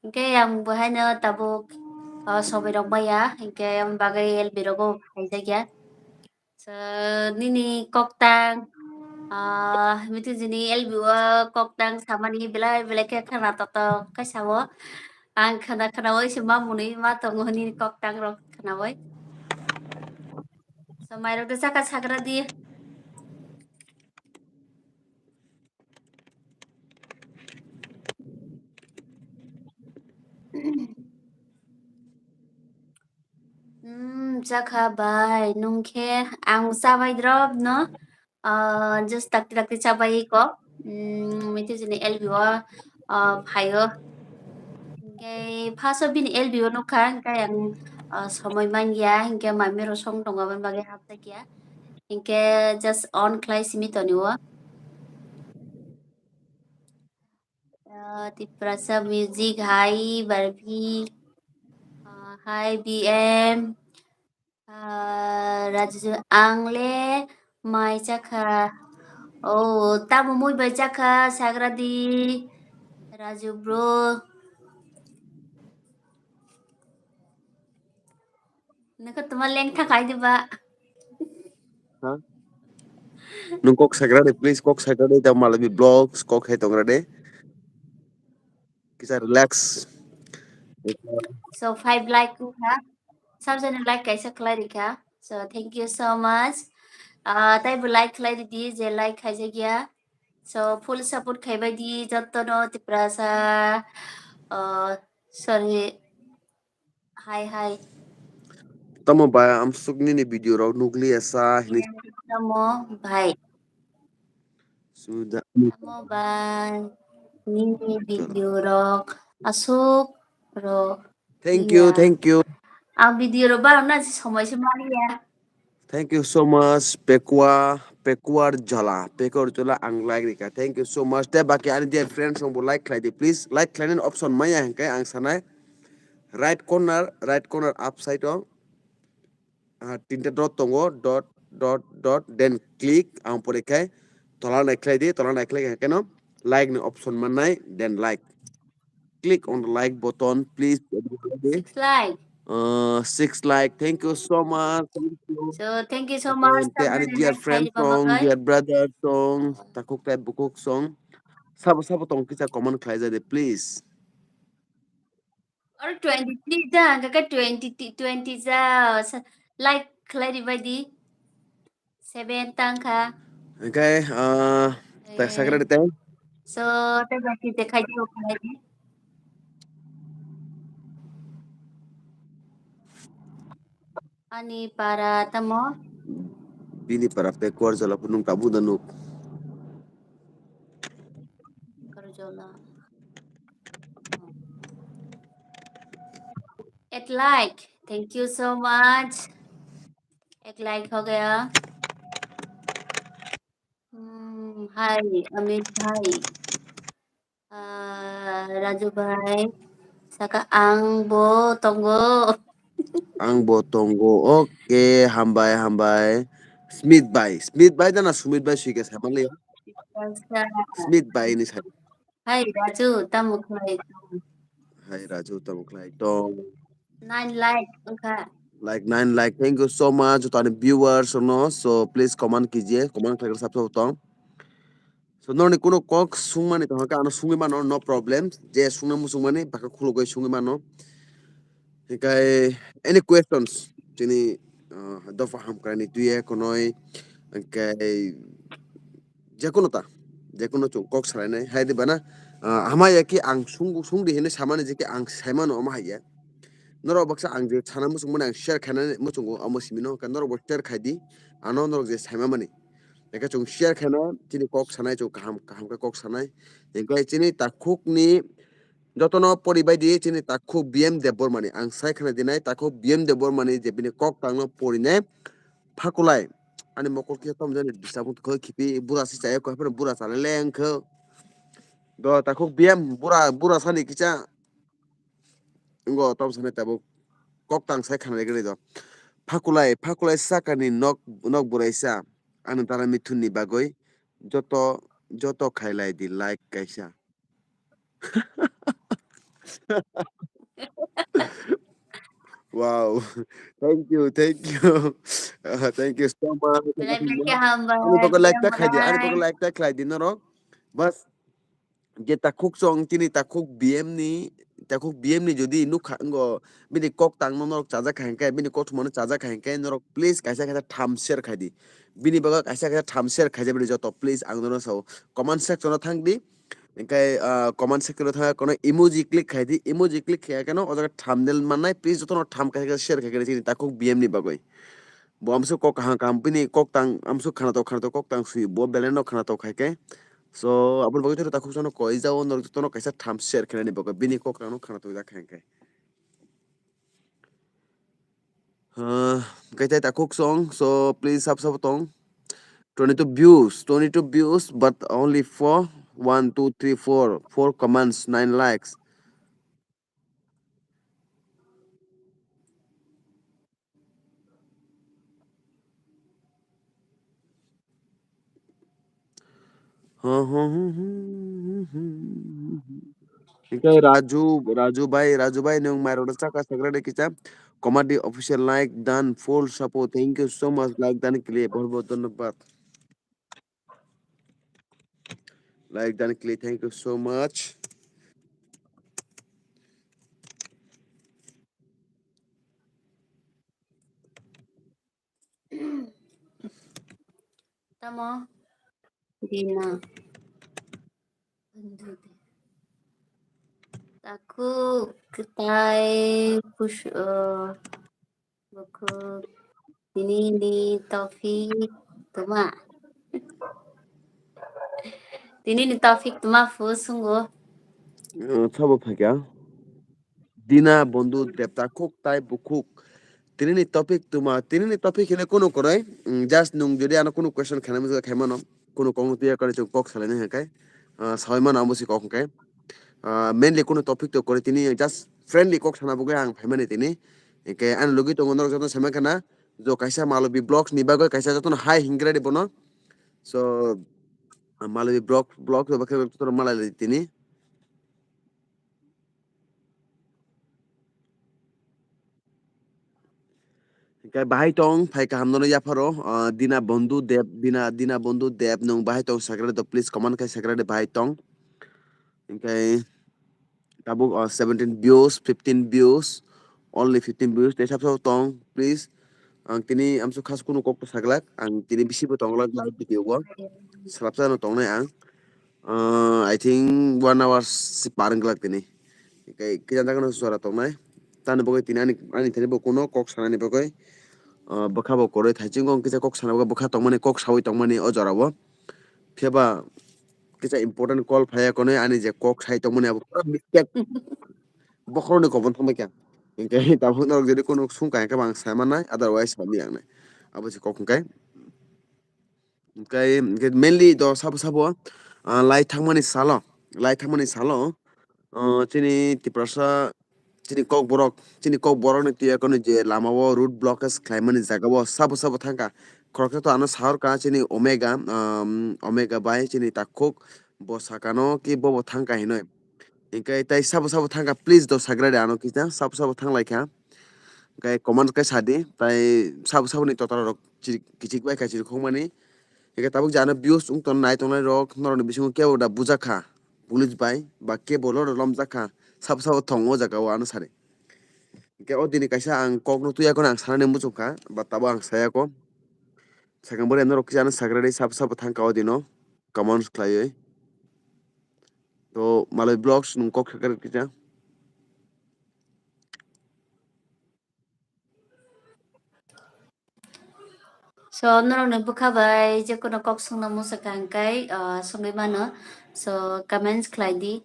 Hinkhe ang bo haino tabuk, ah, sobai rok maya, hinkhe ang bagwi L B rogo phaijakya. So, nini koktang, ah, mithi jini L B o koktang samani belai belai khe khana totok khe sao. Ang khana khana oi se ma mwnwi ma tongo nini koktang rok khana oi. So, mairok de chakha sagra di. Hmm, chakha bai, nung khe ang chabai drop no, ah, just takti takti chabai ko, hmm, mithi jini L B o, ah, phaio. Hinkhe first o bini L B o nukha, hinkhe ang, ah, somoi manya, hinkhe mami rosong tongo, aboni bagwi hapjakya. Hinkhe just on khlai simi toni o. Ah, Tiprasa Music, hi, Barbie. Ah, hi, B M. Ah, Raju, ang le mai chakha. Oh, tamo mui bai chakha, sagra di. Raju bro. Nokha toma lengtha khai diba? Ha? Nung kok sagra de, please, kok sagra de, tamo malabi vlogs, kok hai tongra de. Kisa relax. So, five like wngkha. Sabjani like kaisa khlai rikha. So, thank you so much. Ah, taibo like khlai ridi, je like khaijakya. So, full support khaibai di, jottono Tiprasa. Ah, sorry. Hi, hi. Tamo bai, amsuk nini video rok nukliya sa hini. Tamo bai. Suda. Tamo bai. Nini video rok asuk rok. Thank you, thank you. Ang video rok ba na si somoi se maliya. Thank you so much, Pekua, Pekuar Jala, Pekuar Jala, ang like rika. Thank you so much. Te baki ani dear friends rok bo like khlai di, please. Like khlainani option maya hingke ang sanai. Right corner, right corner upside o, ah, tinta dot tongo, dot, dot, dot, then click, ang pore khai, tola nai khlai di, tola nai khlai khe no, like ni option mannai, then like. Click on the like button, please, everybody. Six like. Uh, six like. Thank you so much. Thank you. So, thank you so much. Te ani dear friend song, dear brother song, takhuk tai bukhuk song. Sabo sabo tong kisa comment khlai ja de, please. Or twenty-three ja, hingke twenty, twenty ja, sa-, like khlai ribai di. Seven tangkha. Hingke, ah, ta sakra de tei? So, tei baki de khai di, khai di. Ani para tamo? Bini para Pekuar Jala phunung tabuk da nuk. Pekuar Jala. Eight like. Thank you so much. Ek like ho gaya. Hmm, hi, Amit bhai. Ah, Raju bhai. Saka ang bo tongo. Ang bo tongo. Okay, hambai, hambai. Smith bhai. Smith bhai dana Sumit bhai suike samali. Smith bhai ni sa. Hai Raju, tamo khlai tong? Hai Raju, tamo khlai tong? Nine like wngkha. Like nine like, thank you so much, joto ani viewers no. So please comment kije, comment khlai sab sab tong. So noni kuno kok sungmani tong kha, ano sungwi mano, no problem. Je sungna musungmani, baka khulugwi sungwi mano. Hikai any questions? Chini, uh, dofa hamkrai ni tuye konoi, hikai jekono ta, jekono chwng kok salainai. Hai di bana, ah, hamaya ki ang sung, sung di hinui samani je ki ang saimano omo hai ya. Norok baksa ang je sana muchung mani ang share khainani muchungo, omo simi no hwnkhe norok bo share khai di. Ano norok je saima mani. Hwnkhe chwng share khaina chini kok sanai chwng kaham kaham khe kok sanai. Hwnkhe chini takhukni jotono poribai di chini takhuk B M Debbarmani. Ang sai khna dinai takhuk B M Debbarmani je bini kok tangno porinai phakulai. Ani mokol kisa tom jani disabung khoi khipi bura si chaya koi phano bura chalele wngkhe. Do takhuk B M bura bura sani kisa. Ngo tom sani tabuk kok tang sai khna legre do. Phakulai phakulai sakani nok nok buraisa. Ani dara mithunni bagwi joto joto khailai di like kaisa. Wow. Thank you, thank you. Uh, thank you so much. Ani bagwi like ta khlai di, ani bagwi like ta khlai di norok. Bas je takhuk chong chini takhuk B M ni takhuk B M ni jodi nukha ngo bini kok tangno norok chajak kha hwnkhe bini kothomano chajak kha hwnkhe norok please kaisa kaisa tham share khai di. Bini bagwi kaisa kaisa tham share khaijak bini joto please ang norok sao comment section o thang di. Hwnkhe, ah, comment section o thang kono emoji click khai di, emoji click khai khe no o jaga thumbnail mannai, please jotono tham khai khe share khai khe chini takhuk B M ni bagwi. Bo amso kok kaham kaham bini kok tang amso khana tok khana tok kok tang sui bo belai no khana tok khai khe. So aboni bagwi joto takhuk jono koi jao norok jotono kaisa tham share khainani bagwi bini kok tang no khana tok jak khai khe. Uh, kaitai takhuk song, so please sab sab tong. Twenty-two views, twenty-two views, but only four, one, two, three, four, four comments, nine likes. Hwnkhe Raju, Raju bhai, Raju bhai nwng mairokno chakha sagra de kisa. Comedy official like done, full support. Thank you so much. Like done kile, bahut bahut dhanyabad. Like done kile, thank you so much. Tamo? Dina. Takhuk kwtai pus-, uh, bukhuk. Tini ni topic tuma. Tini ni topic tuma phu sungo. Uh, sabo phakya. Dina bondhu debta khuk tai bukhuk. Tini ni topic tuma, tini ni topic hine kunu koroi. Mm, just nung jodi ano kunu question khana mujga khaimano, kunu kong tuya kare chuk kok salai nang kai. Ah, sawai mano amo si kok kai. Ah, mainly kunu topic to kore tini just friendly kok sana bugui ang phaimani tini. Ke an logi tongo norok joto sama kana. Jo kaisa Malobi Vlogs ni bagwi kaisa joto hai hingre de bono. So, Malobi Vlog, Vlog to bakhe joto malai tini. Hingke bahai tong, phai kaham nono yapharo, ah, Dina Bondhu Deb, Dina, Dina Bondhu Deb, nung bahai tong sakrade to, please comment khai sakrade bahai tong. Hingke tabuk, ah, seventeen views, fifteen views, only fifteen views, tei sab sabo tong, please. Ang tini amso khas kunu kok to saglak, ang tini bisi bo tonglak live video o, salapsa no tongnai ang. Ah, I think one hour si par wngglak tini. Khe kisa jaga no jora tongnai. Tani bagwi tini ani, ani thani bo kuno kok sanani bagwi, ah, bwkha bo kwrwi thaichung wng kisa kok sana bagwi bwkha tongmani, kok sawi tongmani o jora o. Phiya ba kisa important call phaiya konwi ani je kok sai tongmani abo pura mistake. Bokhorokni kobon thangbai kha. Hinkhe tabuk norok jodi kuno sung kha hinkhe bo ang sai mannai, otherwise sai manya ang nai. Abo se kok hwnkhe. Hwnkhe, hwnkhe mainly do sabo sabo, ah, lai thangmani salo, lai thangmani salo, ah, chini Tiprasa, chini Kokborok, chini Kokborokni twi akhorni je lama o road blockage khlaimani jaga o sabo sabo thangkha. Khoroksa to ano sahorkha chini Omega, um, Omega bai chini takhuk bo sakano ki bobo thangkha hinwi. Hinkhe tai sabo sabo thangkha, please do sagra de ano kisa, sabo sabo thanglai kha. Hinkhe comment khe sadi, tai sabo sabo ni totara rok chiri-, kichik bai kha chirikhokmani. Hinkhe tabuk je ano views wng tong nai tongnai rok, norok ni bisingo kebo da bujakha, police bai, ba kebo loro lomjakha, sabo sabo thong o jaga o ano sari. Hinkhe o dini kaisa ang kok no tuya kono ang sanani muchungkha, but tabuk ang sayako. Sakang bwrwi norok kisa ano sagra de sabo sabo thangkha o dino, comment khlaiwi. To Malai Vlogs nung kok sakha kisa. To norokni bwkha bai je kono kok swngna muchung kha hwnkhe, ah, swngwi mano. So, comments khlai di.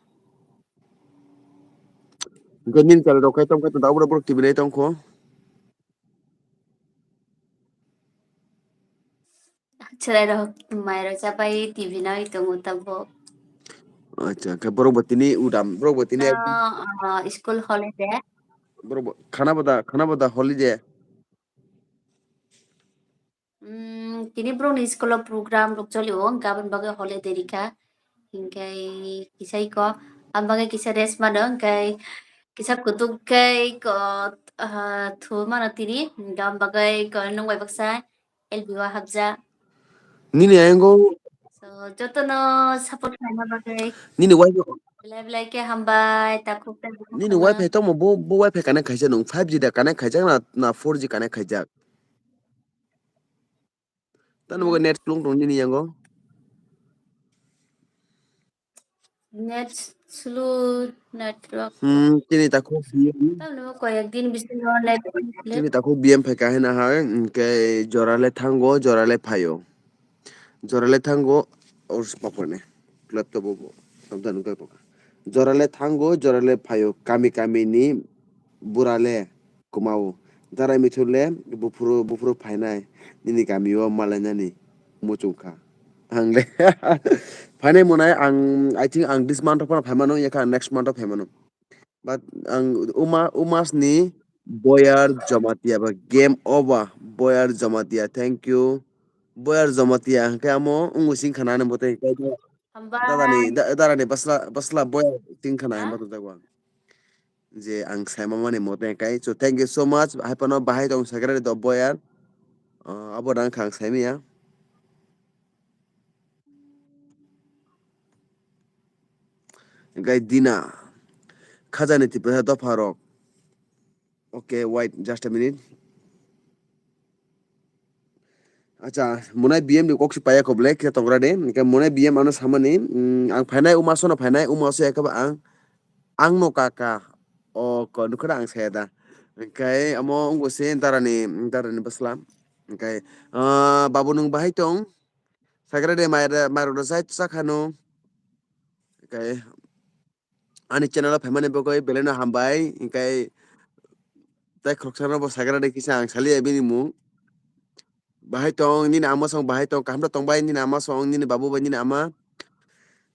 Hwnkhe nini channel rok khai tongkha, to tabuk borok T V nai tongkho. Chwrairok mairok chapai T V nai tongo tabuk. Acha, khe borok bo tini udam, borok bo tini Ah, ah, school holiday. Borok bo khana boda, khana boda holiday. Mm, tini borokni school o program rok choli o, hwnkhe aboni bagwi holiday rikha. Hwnkhe kisai ko, aboni bagwi kisa rest mano, hwnkhe kisa kutuk khe ko, ah, thu mano tini, hwnkhe aboni bagwi ko nwng bai baksa L B o hapjak. Nini ayango So, jotono support khlaina bagwi nini wifi, belai belai khe hambai, takhuk tei bukhuk nini khama. Wifi tongmo, bo, bo wifi connect khaijak nwng five G da connect khaijak na, na four G connect khaijak? Tamo Hmm. net slung tong nini yango. Net slow network. Hmm, chini takhuk B M. Tamni koyek din bisingo net. Chini takhuk B M phaikha hina hai, hwnkhe jorale thango, jorale phaio. Jorale thango, ors papane. Laptop bo, tamta nungkha paka. Jorale thango, jorale phaio. Kami kami ni burale kumao. Darai mithule buphuru, buphuru phainai. Nini kamio malainani muchungkha. Ang le. Phainai monai ang, I think ang this month o phano phaimano, yakha next month o phaimano. But ang uma, umas ni Boyar Jamatia ba game over. Boyar Jamatia, thank you. Boyar Jamatia, hwnkhe amo wngwi sing khana ani bote hwnkhe Hambai. Dadani, da-, darani basla, basla Boyar sing khana Ha? Himba tongjago ang. Je ang saima mani mote hwnkhe. So thank you so much. Hai phano bahai tong secretary do Boyar. Ah, abo rang kha ang saimaya. Hwnkhe Dina, khajani Tiprasa dopha rok. Okay, wait, just a minute. Acha, monai B M ni kok si paya kho ble, khe tongra de. Hwnkhe monai B M ano samani, mm, ang phainai, umaso no phainai, umaso ya khe ba ang, ang no kaka. O ko, nukho da ang saya da. Hwnkhe amo wngbo se darani, darani bwsla. Hwnkhe, ah, babu nwng bahai tong? Sagra de mai, mai rok rw chai cha khano. Hwnkhe ani channel o phaimani bagwi belai no hambai. Hwnkhe tei khoroksa no bo sagra de kisa ang saliya bini mung. Bahai tong, nini ama song bahai tong, kaham da tong bai nini ama song, nini babu bai nini ama.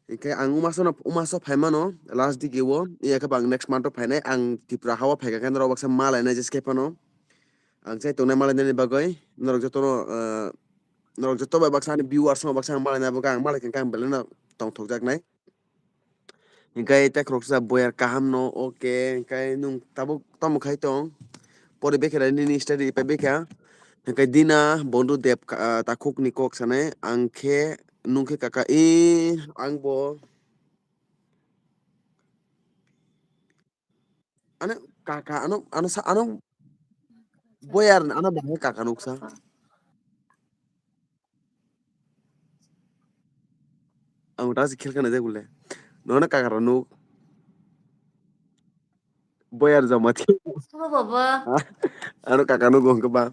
Hwnkhe ang umaso no, umaso phaimano last digi o, iya khe bo ang next month o phainai, ang Tripura ha o phaikha khe norok baksa malainai jeskhe phano. Ang chai tongnai malainani bagwi norok jotono, eh, norok joto bai baksa ani viewers rok baksa ang malainai bagwi ang malai khe ang belai no tongthokjaknai. Hwnkhe tei khoroksa Boyar kaham no, okay, hwnkhe nwng tabuk tamo khai tong? Pori bekhe nini study pai bekha. Hwnkhe Dina Bondhu Deb ka-, ah, takhuk ni kok sanai, ang khe, nwng khe kaka, i, ang bo. Ano kaka, ano, ano sa, ano Boyar, ano bahai kaka nuksa. Ang ta si khel kana de gule. Nono kaka rok nuk. Boyar Jamatia. Sabo baba. Ha? Ano kaka nuk hwnkhe ba.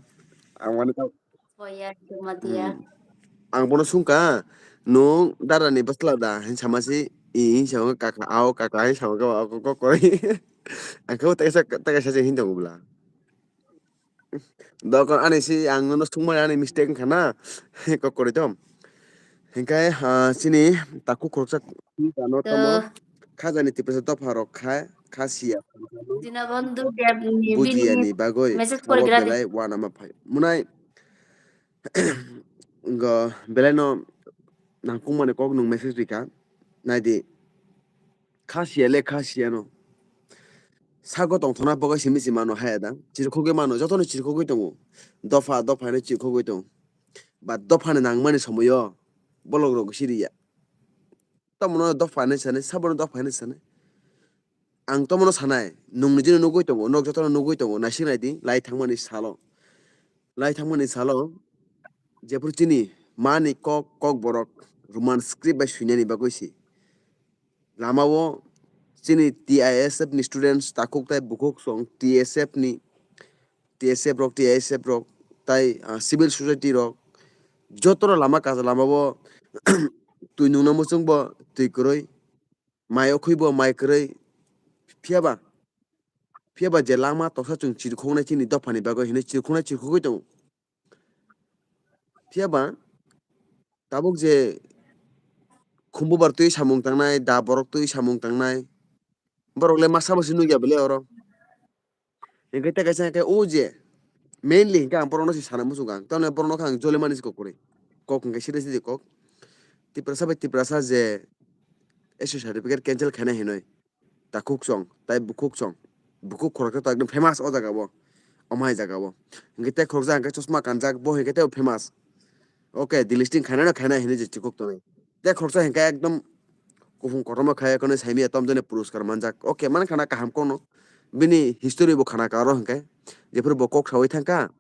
Ang mani ta Boyar Jamatia. Hmm. Ang bono sungka, nwng darani bwsla da, hin sama si, i, hin sama kaka, ao kaka, hin sama kaka, kok, kok, kok. Ang khe tei sa, tei sa hin tongo bwla. Dokon ani si ang nono sungmani ani mistake wngkha na, kok kwrwi to. Hinkhe, ah, chini takhuk khoroksa ano tamo To- khajani Tiprasa dopha rok kha, kha siya. Dinabandhu Deb ni Bujiya bini ni bagwi message sabo porigra di. Belai wanama phai. Munai go belai no nangkukmani kok nwng message rikha. Naidi. Kha siya le kha siya no. Sago tongthokna bagwi simi se mano haya da. Chirikhogwi mano, jotono chirikhogwi tongo. Dopha, dopha hinwi chirikhogwi tongo. Ba dophani nangmani somoyo bolok rok siriya. Tomono dopha hinwi sanai, sabono dopha hinwi sanai. Ang tomono sanai, nwng nijino nugwi tongo, nok jotono nugwi tongo, naisik naidi, lai thangmani salo. Lai thangmani salo, jephuru chini mani kok, kokborok Roman script bai swinani bagwi si. Lamao chini T I S F ni students takhuk tei bukhuk song T S F ni, T S F rok, T I S F rok, tai, ah, civil society rok, Jotono lama kaza lamao twi nungna muchungbo twi kwrwi, mai okhwibo mai kwrwi, phiyaba phiyaba je langma tosa chwng chirikhoknai chini dophani bagwi hinwi chirikhoknai chirikhogwi tongo. Phiyaba tabuk je khumbubar twi samung tangnai, da borok twi samung tangnai, borok le masa bo se nukya bele oro. Hinkhe tei kaisa hinkhe o je mainly hinkhe ang borokno se sana muchungo ang, tamni borokno khe ang jolimani se kok kwrwi. Kok hinkhe side side kok. Tiprasa bai Tiprasa je S T certificate cancel khainai hinwi. Takhuk song, tai bukhuk song. Bukhuk khoroksa to ekdom famous o jaga o. Omo hai jaga o. Hinkhe tei khoroksa hinkhe chosma kanjak, bo hinkhe tei famous. Okay, delisting khainai no khainai hinwi je chikuk tongnai. Tei khoroksa hinkhe ekdom kuphung kotorma khai, ekhorno saimanya, tomjani puruskar manjak. Okay, man khana kaham kono. Bini history bo khana karo hinkhe. Jephuru bo kok sawi thangkha.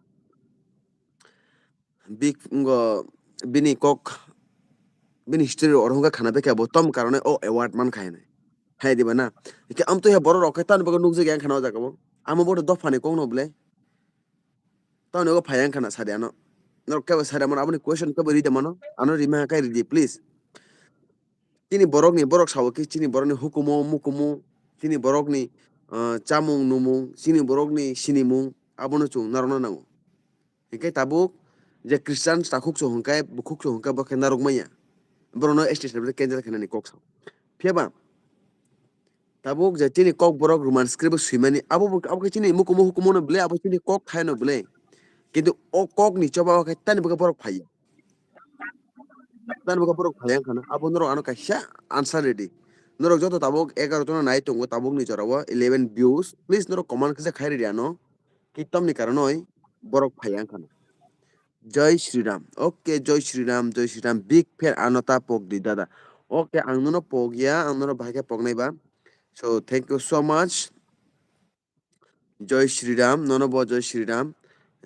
Big ngo bini kok, bini history oro hwnkha khana bekha bo tom karone o award man khai hinwi. Hai diba na? Hinkhe amtwi hai borok rok khe tamni bagwi nukjagya wngkha na o jaga o. Amo bo dophani kokno bwle. Tamni bagwi phai wngkha na sadi ano. Norok kebo sadi mano, aboni question kebo ride mano. Ano rima khe ridi please. Chini borokni, borok sao khe chini borokni hukumu, mukumu, chini borokni, ah, chamung, numung, chini borokni sinimung, abono chwng narwkna nango. Hinkhe tabuk je Christian takhuk so hwnkhe, bukhuk so hwnkhe, bo khe narwk manya. Borokno S T certificate cancel khainani kok sao. Phiyaba tabuk je chini kok borok Roman script o swimani, abo bo, abo khe chini mukumu hukumu no bwle, abo chini kok thaino bwle. Kintu o kok ni choba o khe tani bo khe borok phaiya. Tani bo khe borok phaiya wngkha na, abo norok ano kaisa answer ridi. Norok joto tabuk egaroh jona nai tongo tabukni jorao eleven views. Please norok comment kisa khai ridi ano. Ki tamni karonoi borok phaiya wngkha na. Jai Shri Ram. Okay, Jai Shri Ram, Jai Shri Ram. Big fan ano ta pok di dada. Okay, ang nono pok ya, ang nono bahai khe poknai ba. So, thank you so much. Jai Shri Ram, nono bo Jai Shri Ram.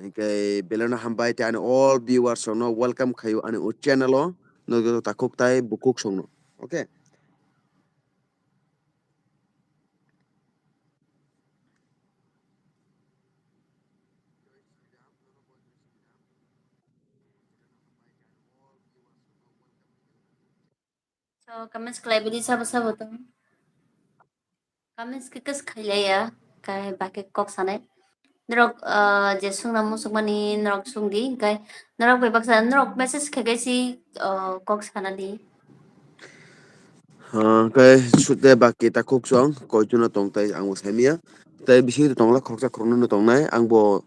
Hinkhe beleno hambai tei ani all viewers rokno welcome khaio ani o channel o. Nogo takhuk tai bukhuk songno. Okay. So, comments khlai bini sabo sabo tong. Comments khe kis khailaiya, kai ba khe kok sanai. Norok, ah, je sungna muchungmani norok sungdi, kai norok bai baksa norok message khe khe si, ah, kok sanadi. Ah, kai sute baki ta kuk song, koi jona tong tai ang bo saimanya. Tai bisi tongla khoroksa khoroknwi no tongnai, ang bo,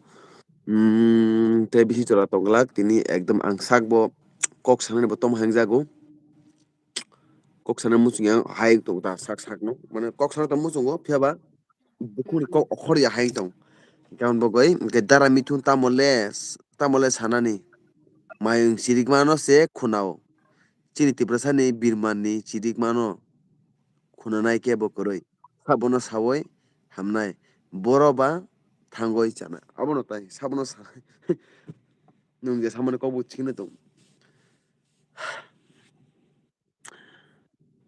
mm, tai bisi jora tonglak, tini ekdom ang sak bo kok sanani bo tom hang jago. Kok sana muchung yang hai tong ta sak sak no. Mane kok sana tong muchungo, phiya ba bukhukni kok okhor ya hai tong. Hinkhe ang bo goi, hinkhe dara mithun tamo le, tamo le sanani. Mayung chirikmano se khunao. Chini Tiprasani birmanni chirikmano khunanai kebo kwrwi. Sabono sawi hamnai. Boro ba thangwi chana. Abono tai, sabono sa-, nwng je samani kok bo chikno tong.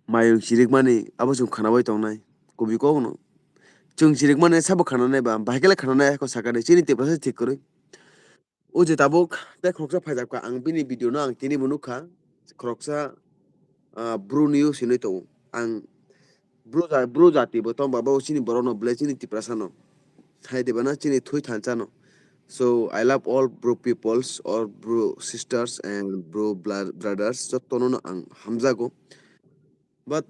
Mayung chirikmani abo chwng khwnawi tongnai. Kubui kokno. Chwng chirikmani sabo khwnanai ba, bahai khe le khwnanai, heko sakani, chini Tiprasa thik kwrwi. O je tabuk tei khoroksa phaijakha, ang bini video no ang tini bo nukha. Khoroksa, ah, bru ni use hinwi tongo. Ang bru ja-, bru jati bo tong ba, bo chini borok no belai chini Tiprasa no. Hai diba na chini thwi thansa no. So I love all bru peoples, all bru sisters and bru bla-, brothers, jotono no ang hamjago. But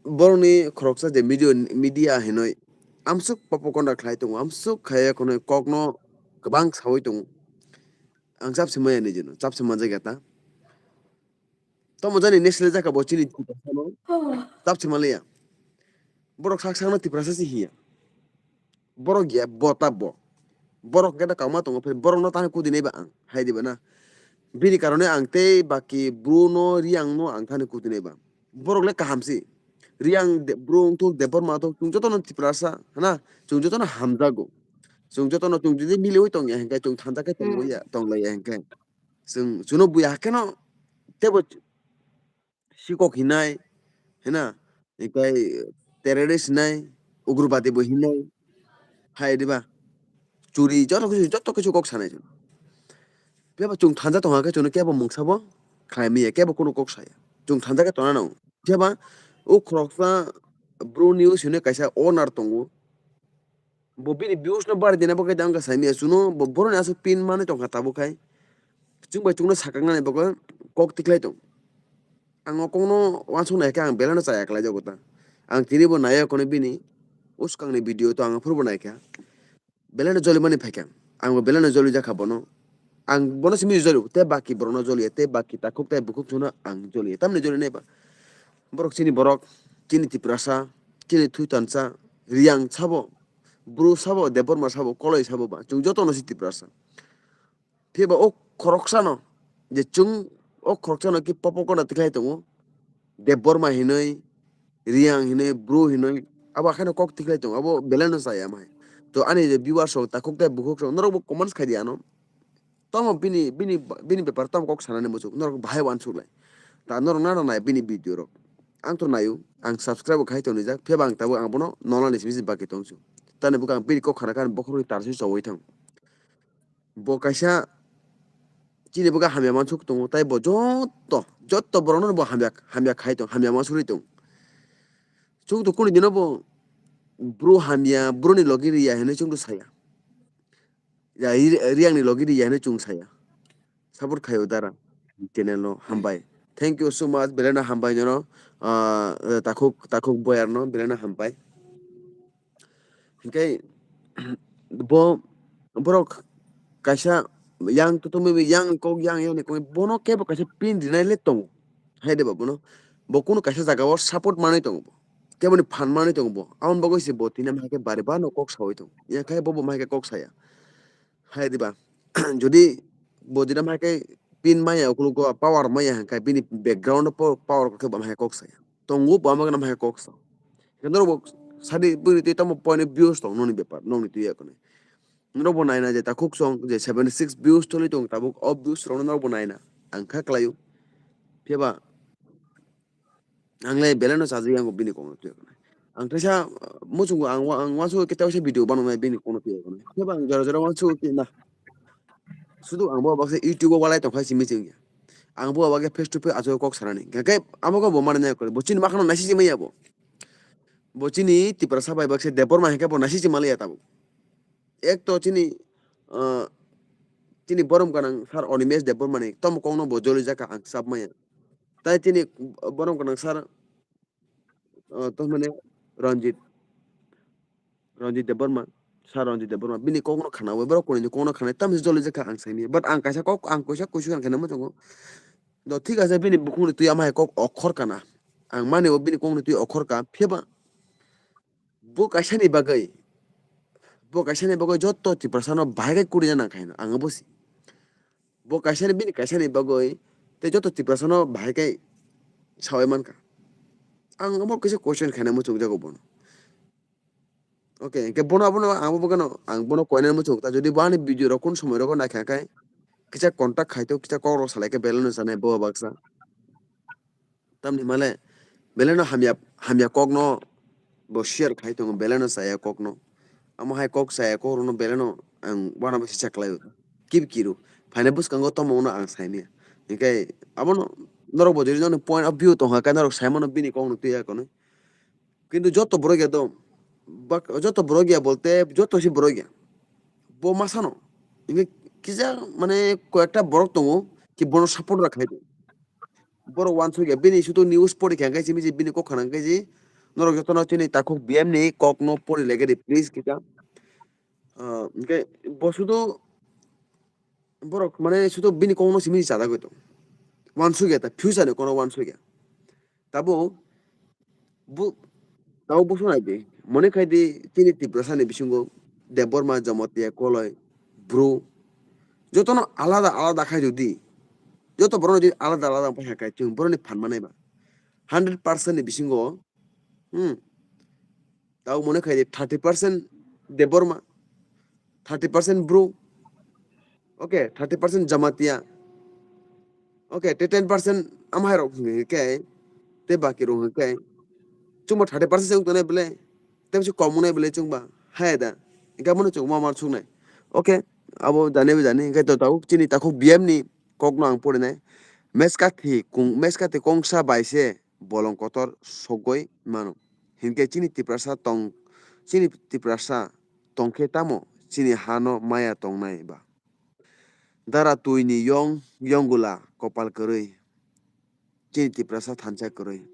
borokni khoroksa je media, media hinwi amsuk propaganda khlai tongo, amsuk khai khwnwi kokno kwbang sawi tongo. Ang chap se maya ni jeno, chap se manjak ya ta. Tamo jani next le jaka bo chini Tiprasa no. Chap se manliya. Borok sak sakno Tiprasa se hiya. Borok ya bo ta bo. Borok khe da kama tongo, phai borok no tani kudinai ba ang, hai diba na. Bini karone ang tei baki bru no, Riang no ang tani kudinai ba. Borok le kaham si. Riang de-, bru wngthok, Debbarma wngthok, chwng jotono Tiprasa, hana, chwng jotono hamjago. Chwng jotono chwng jodi miliwi tongya hinkhe, chwng thansa khe tongwi ya, tonglaiya hinkhe. Chwng, chwngno buya hakheno tebo sikok hinai, hena, hinkhe terrorist hinai, ugrobadi bo hinai, hai diba? Churi, joto kichu, joto kichu kok sanai chwng. Phiya ba chwng thansa tongkha khe chwngno kebo mungsa bo khlai manya, kebo kunu kok saya. Chwng thansa khe tongna nango. Phiya ba o khoroksa bro news hinwi kaisa owner tongo. Bo bini views no bari dina bagwi tei wngkha saimanya chwngno bo boroni aswk pin manwi tongkha tabuk khai. Chwng bai chwngno sakaknani bagwi kok tikhlai tong. Ang o kokno uansuk nai khe ang belai no chaya khlai jago ta. Ang tini bo nai ya kono bini uskang ni video to ang phuru bo nai kha. Belai no joli mani phai kha. Ang bo belai no joli jakha bono. Ang bono simi joli tei baki borok no joli ya tei baki takhuk tei bukhuk chwngno ang joli ya. Tamni joli nai ba. Borok chini borok, chini Tiprasa, chini Thuitansa, Riyang sabo, Bru sabo, Debbarma sabo, Koloi sabo ba. Chwng joto no si Tiprasa. Phiya ba o khoroksano je chwng o khoroksano ki popo kono tikhlai tongo. Debbarma hinwi, Riyang hinwi, Bru hinwi, abo haino kok tikhlai tongo, abo belai no chaya mai. To ani je viewers rok takhuk tei bukhuk rok norok bo comments khai di ano. Tamo bini bini bini bepar tamo kok sanani muchuk norok bahai uansuk lai. Ta norok nana nai bini video rok. Ang to naio, ang subscribe bo khai tonijak, phiya ba ang tabuk ang bono nolani simi se baki tongsu. Tani buka ang bini kok khana khan bokhorok tarsi chawai thang. Bo kaisa chini buga hamya mansuk tongo, tai bo jotto, jotto borokno bo hamya, hamya khai tong, hamya mansuri tong. Chwng to kuni dino bo bro hamya, broni logi riya hinwi chwng to saya. Ya, ri-, riyangni logi riya hinwi chwng saya. Support khaio dara channel no, hambai. Thank you so much, belai no hambai nono, ah, takhuk, takhuk boyar no, belai no hambai. Hinkhe bo borok kaisa yang tutung bai yang kok yang yang ni kok bono kebo kaisa pin rinai le tongo. Hai de ba bono. Bo kunu kaisa jaga o support manwi tongo bo. Kebo ni phan manwi tongo bo. Aboni bagwi se bo tini hai khe bari bano kok sawi tongo. Yang khai bo bo hai khe kok saya. Hai de ba. Jodi bo dinam hai khe pin maya ukulugo power maya hai khe bini background po-, power khe bo hai kok saya. Tongo bo ama gana hai kok sa. Norok bo sadi bwrwi twi tamo point of views tong noni bepar noni twi yakone. Norok bo naina je takhuk song je seventy six views toli tong tabuk o views rok norok bo naina. Ang kha klaio. Phiya ba ang le belai no chajak yang bini kok no twi yakone. Ang teisa muchungo ang wa-, ang wansu kete teisa video bano nai bini kok no twi yakone. Phiya ba ang jora jora wansu ki na. Sudu ang bo baksa YouTube o walai tong khai simi chwng ya. Ang bo bakhe face to face ajo kok sanani. Khe amo bo mani nai kore. Bo chini makhano nasi chimai ya bo. Bo chini Tiprasa bai baksa Debbarma hai khe bo nasi chimali ya tabuk. Ek to chini, ah, chini borom kanang sir Animesh Debbarma ni tom kok no bo joli jaka ang sab maya. Tai chini borom kanang sir, ah, to mane Ranjit. Ranjit Debbarma, sir Ranjit Debbarma, bini kok no khana, borok kuni ni kok no khana, tam se joli jaka ang saini. But ang kaisa kok, ang kaisa kuisu kan khe namo tongo. Do thik ase bini bukhung ni twi ama hai kok okhor kana. Ang mani o bini kok ni twi okhor ka, phiya ba bo kaisa ni bagwi, bo kaisa ni bagwi jotto Tiprasa no bahai khe kuri jana khaino, ang bo si. Bo kaisa ni bini kaisa ni bagwi, tei jotto Tiprasa no bahai khe sawi mankha. Ang omo kaisa question khaina muchung jago bono. Okay, hingke bono abono ang bo bwkhano ang bono koinani muchung ta, jodi bo ani video rok kun somoi rogo naikha khe kisa contact khai to, kisa kok rok salai khe belai no sanai bo baksa. Tamni male belai no hamya, hamya kok no bo share khai tongo, belai no chaya kok no. Amo hai kok chaya kok rok no belai no ang uana bai se check lai o. Kib kiru phaina bwskango tamo no ang saimanya. Hingke abono norok bo jodi jani point of view tongkha khe norok saimano bini kok no twi ya kono. Kintu joto borok ya do, bak-, joto borok ya bolte joto se borok ya. Bo masano. Hingke kisa mane koyekta borok tongo ki bono support rok khai di. Borok wansuk ya bini sudu news pori kha hingke simi je bini kok khana hingke je norok jotono chini takhuk B M ni kok no pori lege di please kisa. Ah, hingke bo sudu borok mane sudu bini kok no simi chajagwi tong. Wansuk ya ta future ni kono wansuk ya. Tabo bu, tabo busu nai di. Mone khai di chini Tiprasa ni bisingo Debbarma, Jamatia, Koloi, Bru. Jotono alada alada khai di. Joto borok di alada alada wngpai hai kai chwng borok ni phan manai ba. Hundred percent ni bisingo, hmm, tabo mone khai di thirty percent Debbarma, thirty percent Bru, okay, thirty percent Jamatia, okay, te ten percent amhai rok hwnwi khe, te baki rok hwnwi khe, chwngba thirty percent se wng tongnai bwle, tei bisi kom wngnai bwle chwngba, hai da, hingke abono chwng ma ma suknai, okay, Abo jani bo jani, hwnkhe to tabuk chini takhuk B M ni kokno ang porinai. Meskati kung-, meskati kongsa bai se bolong kotor sogwi mano. Hinkhe chini Tiprasa tong, chini Tiprasa tongkhe tamo chini hano maya tongnai ba? Dara twi ni yong, yongula kopal kwrwi. Chini Tiprasa thansa kwrwi.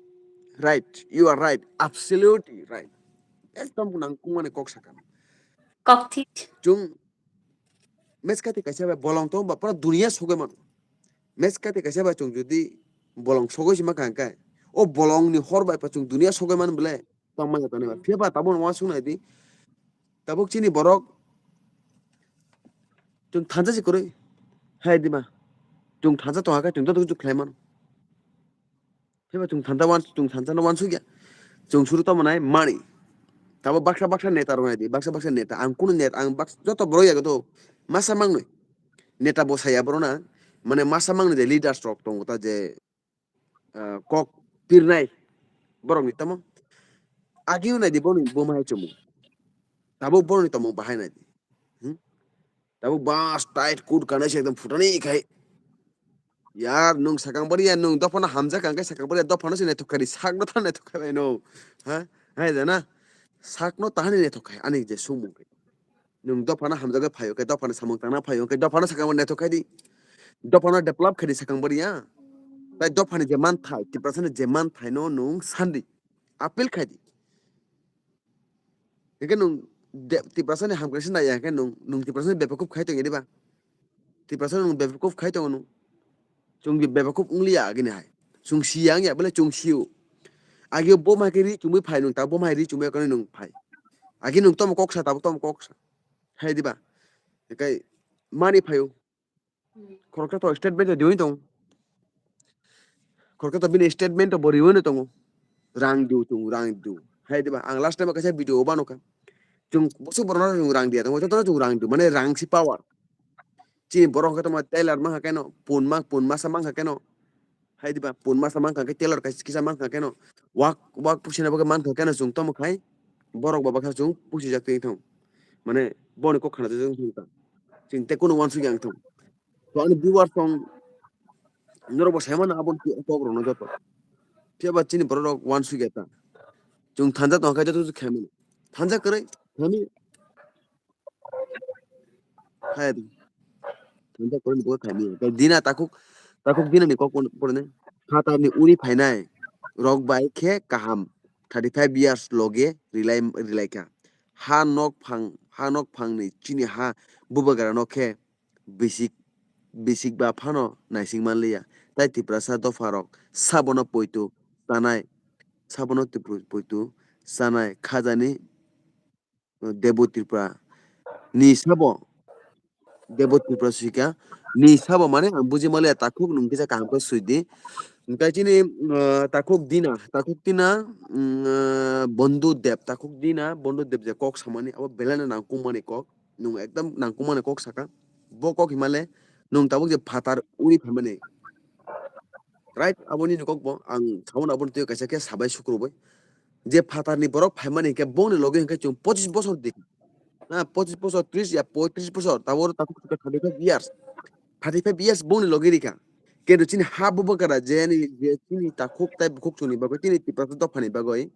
Right, you are right, absolutely right. Ekdom nangkukmani kok sakha. Kokthik. Chwng meskati kaisa bai bolong tong ba pura duniya sogwi mano. Meskati kaisa bai chwng jodi bolong sogwi sima kha hwnkhe, o bolong ni hor bai pa chwng duniya sogwi mano bole, tongmani tongmani ba. Phiya ba tabuk uansuk nai di. Tabuk chini borok chwng thansa se kwrwi. Hai di ba. Chwng thansa tongkha khe chwng joto khe khlai mano. Phiya ba chwng thansa uans-, chwng thansa no uansukya. Chwng suru tamo nai mani. Tabo baksa baksa neta rok nai di, baksa baksa neta. Ang kunu net, ang bak-, joto borok yago to. Masa mangnwi. Neta bo saya borok na. Mane masa mangnwi je leaders rok tongo ta je, ah, kok pirnai borok ni tamo. Agi nai di borok ni buma hai chumung. Tabo borok ni tamo bahai nai di. Hmm? Tabuk bas tight coat kanai se ekdom phutani khai. Yar, nwng sakang bari ya, nwng dophano hamjak kang khe sakang bari ya, dophano se naithok khai di, sakno tha naithok khai bai no. Ha? Hai da na? Sakno tahani naithok khai, ani je sumung khai. Nwng dophano hamjak khe phaio khe, dophano samung tangna phaio khe, dophano sakang bari naithok khai di. Dophano develop khai di sakang bari ya. Tai dophani je man thai, Tiprasani je man thai no nwng sandi. Appeal khai di. Hingke nung de-, Tiprasani hamkrai se naiya hingke nung, nung Tiprasani bebakhup khai tongo diba? Tiprasani nung bebakhup khai tongo nung. Chwng bi bebakhup wngliya agini hai. Chwng siya wngya bole chwng sio. Agio bo mai khe ri chumui phai nung ta bo mai ri chumui khe nung phai. Agi nung tomo kok sa tabuk tomo kok sa. Hai diba? Hingke mani phaio. Khoroksa to statement to diwi tongo. Khoroksa to bini statement to bo riwi no tongo. Rang du tongo, rang du. Hai diba, ang last time kaisa video o bano kha. Chwng bosok borok no chwng rang diya tongo, joto no chwng rang du, mane rang si power. Chini borok hwnkhe tamo tailor mankha keno, pun ma, pun masa mankha keno. Hai diba, pun masa mankha khe tailor kaisa kisa mankha keno. Wak, wak pusi na bagwi mankha keno chwng tamo khai. Borok ba baksa chwng pusi jak twi thang. Mane boni kok khana jak twi thang. Chwng tei kunu uansuk yang thung. To ani viewers tong norok bo sai mano abo kok rok no joto. Phiya ba chini borok rok uansuk ya ta. Chwng thanja tong khe joto khai mano. Thanja kwrwi thani. Hai. Thanja kwrwi ni bo khai mano. Dina takhuk, takhuk dina ni kok pon-, porne. Phatar ni uri phainai rok bai khe kaham thirty five years loge rilai, rilai kha. Ha nok phang, ha nok phang ni chini ha bubagra no khe bisik, bisik ba phano naising manliya. Tai Tiprasa dopha rok sabono poito chanai, sabono tipru-, poito chanai khajani, uh, Debo Tripura ni sabo, Debo Tripura sika ni sabo mane ang buji manliya takhuk nung kisa kaham khe sui di. Hingke chini, uh, takhuk dina, takhuk dina, mm, uh, Bondhu Deb, takhuk dina Bondhu Deb je kok samani abo belai no nangkukmani kok. Nwng ekdam nangkukmani kok saka. Bo kok himale nwng tabuk je phatar uri phaimani. Right? Abo nini kok bo ang sabono aboni twi kaisa khe sabai sukrubui. Je phatarni borok phaimani hinkhe bongni logi hinkhe chwng pochis bosor di. Ha, pochis bosor, tris ya poitris bosor, tabuk tabuk thirty five years. Thirty five years bongni logi rikha. Kintu chini ha bubagra je ni, je chini takhuk tai bukhuk chwngni bagwi chini Tiprasa dophani bagwi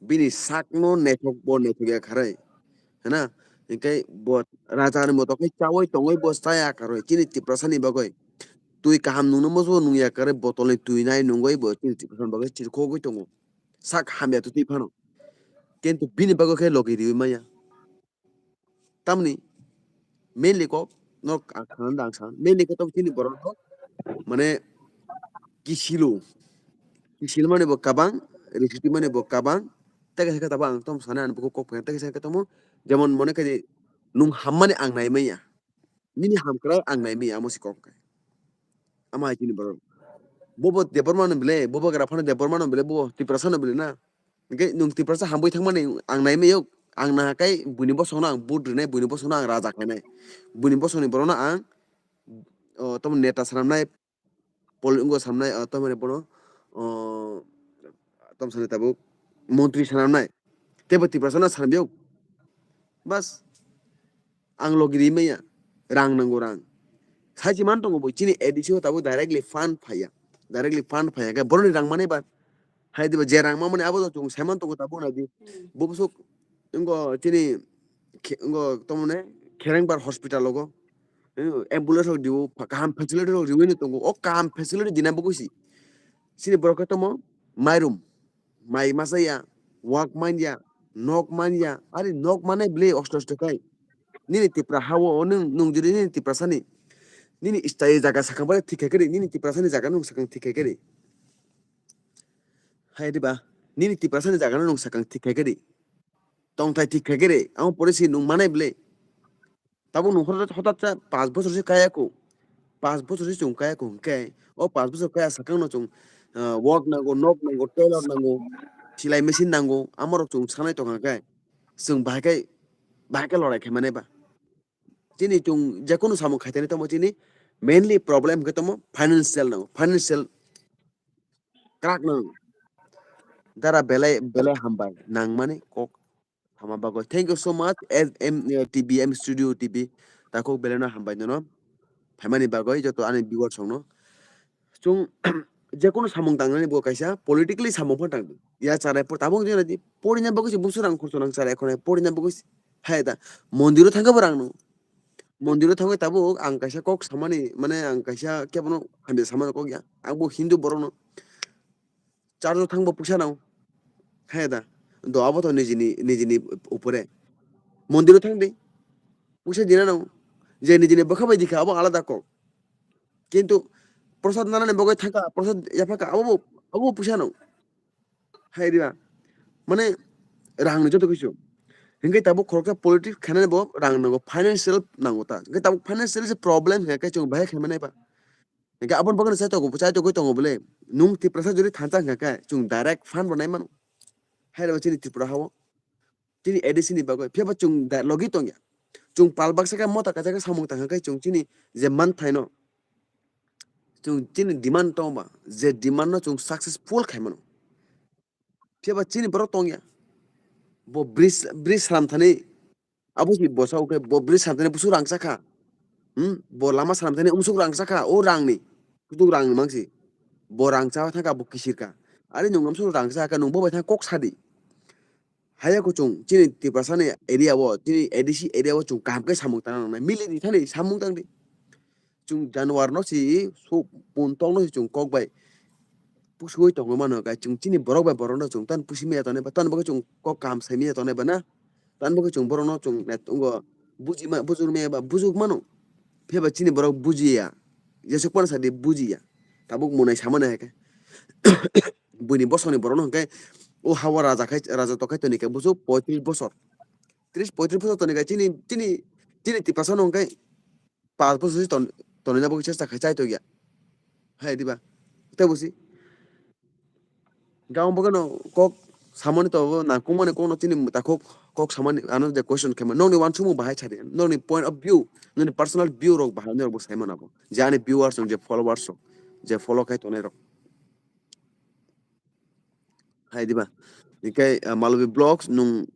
bini sakno naithok bo naithok ya kharwi. Hana, hinkhe bo raja ni moto khe chaui tongwi bo chaya kharwi chini Tiprasa ni bagwi. Twi kaham nungno moso nungya kharwi botol ni twi nai nungwi bo chini Tiprasa ni bagwi chirkhogwi tongo. Sak hamya twi phano. Kintu bini bagwi khe logi riwi manya. Tamni mainly kok nok ang khana da ang san. Mainly kok chini borok no mane kisilu. Kisil mani bo kabang, risiti mani bo kabang. Tei kaisa khe tabuk ang tom sana ani bukhuk kok phai. Tei kaisa khe tamo jemon mone khe di nung hammani ang nai manya. Nini hamkrai ang nai manya amo si kok khe. Ama hai chini borok. Bobo Debbarma no bile, bobo Grapha no Debbarma no bile, bobo Tiprasa no bile na. Hinkhe nwng Tiprasa hambai thangmani ang nai maya, ang nahakai buini bosongno ang vote rinai, buini bosongno ang raja khainai. Buini bosongni borokno ang, o, tamo neta swnamnai, pol-, wngkha swnamnai, o, tamo bono, o, tamo sanai tabuk montri swnamnai. Teibo Tiprasano swnamyok. Bas. ang logi ri maya, rang nango rang. Sai se man tongo bo, chini A D C o tabuk directly fund phaiya, directly fund phaiya, khe boroni rang mani ba, hai diba je rang mamani abo to chwng sai man tongo tabuk na di. Bo bwswk wngkha chini khe-, wngkha tamo ne Kherengbar hospital o go, eh, ambulance rok rio, kaham facility rok riwi no tongo, o kaham facility dina bagwi si. Chini borok khe tamo mairum, mai masa ya, wak man ya, nok man ya, ari nok mane bwle osto osto khai. Nini Tipra ha o nwng, nwng jodi nini Tiprasa ni, nini style jaga sakang bai thik khai khe ri, nini Tiprasa ni jaga nwng sakang thik khai khe ri. Hai diba, nini Tiprasa ni jaga nwng sakang thik khai khe ri. Tongthai thik khai khe ri, amo pore si nwng mane bwle. Tabuk nwng hotat, hotat sa panch bochor se kaya ko. Panch bochor se chwng kaya ko hwnkhe, o panch bochor kaya sakang no chwng, ah, work nango, nok nango, tailor nango, silai machine nango, amo rok chwng sanai tongkha khe, chwng bahai khe, bahai khe lorai khai mane ba. Chini chwng jekono samung khaitani tamo chini mainly problem hwnkhe tamo financial nango, financial crack nango. Dara belai, belai hambai nangmani kok. Thama bagwi. Thank you so much, S M, uh, T V, M Studio T V. Takhuk belai no hambai nono. Phaimani bagwi joto ani viewers rokno. Chwng jekono samung tangnani bo kaisa politically samung phan tangdi. Ya charai por tabuk jena di. Porina bagwi se busu rang khurcho nang charai khonai porina bagwi se. Hai da. Mondiro thangkhe bo rang no. Mondiro thangwi tabuk ang kaisa kok samani, mane ang kaisa kebono hamya samani kok ya. Ang bo Hindu borokno. Church o thangbo puisa nang. Hai da. Do abo to nijini, nijini upore. Mondiro thangdi. Puisa dina nang. Je nijini bwkha bai dikha abo alada kok. Kintu prosad nanani bagwi thangkha, prosad yaphakha, abo bo, abo bo puisa nang. Hai diba? Mane rang ni joto kisu. Hinkhe tabuk khoroksa politics khainani bo rang nango, financial nango ta. Hinkhe tabuk financial se problem hinkhe chwng bahai khaimani ba. Hinkhe aboni bagwi chai tongo, chai tongwi tongo bole. Nwng Tiprasa jodi thansa hwnkha khe, chwng direct fund bo nai mano. Hai rw chini Tripura hao. Chini A D C ni bagwi. Phiya ba chwng da-, logi tongya. Chwng pal baksa khe mota kaisa khe samung tangkha khe chwng chini je manthaino. Chwng chini demand tongba, je demand no chwng successful khai mano. Phiya ba chini borok tongya. Bo bridge, bridge sram thani Abo si bwsa ukhe bo bridge slam thani busu rang chakha. Hmm? Bo lama slam thani umsuk rang chakha. O rang ni. Kutuk rang ni mangsi. Bo rang cha thangkha bo kisir kha. Ari nwng umsuk rang chakha nwng bo bai thang kok sadi. Haya kuchung chini Tiprasa ni area o, chini A D C area o chung kaham khe samung tang nangnai. Mili di thani samung tang di. Chwng januar no si, so, pun tong no si chwng kok bai pusui tongwi mano, kai chwng chini borok bai borok no chwng tan pusi maya tongnai ba, tan bagwi chwng kok kaham sai maya tongnai ba na, tan bagwi chwng borok no chwng net wngo buji ma, bujur maya ba bujuk mano, phiya ba chini borok bujiya, jesuk phano sadi bujiya, tabuk monai samani hai khe buini bosongni borok no hwnkhe o hawa raja khai, raja tokhai toni khe busu poitris bosor, tris poitris bosor toni khe chini, chini, chini Tiprasa no hwnkhe pas bochor se ton-, tonina bagwi chesta khai chai tongya. Hai diba? Tei busi. Gabang bagwi no kok samani to nangkukmani kokno chini takhuk kok samani ano je question khaima. Nokni uansukmung bahai sadi. Nokni point of view, nokni personal view rok bahai norok bo saimano abo. Je ani viewers rok, je followers rok, je follow khai tongnai rok. Hai diba? Hinkhe, ah, Malobi Vlogs nwng,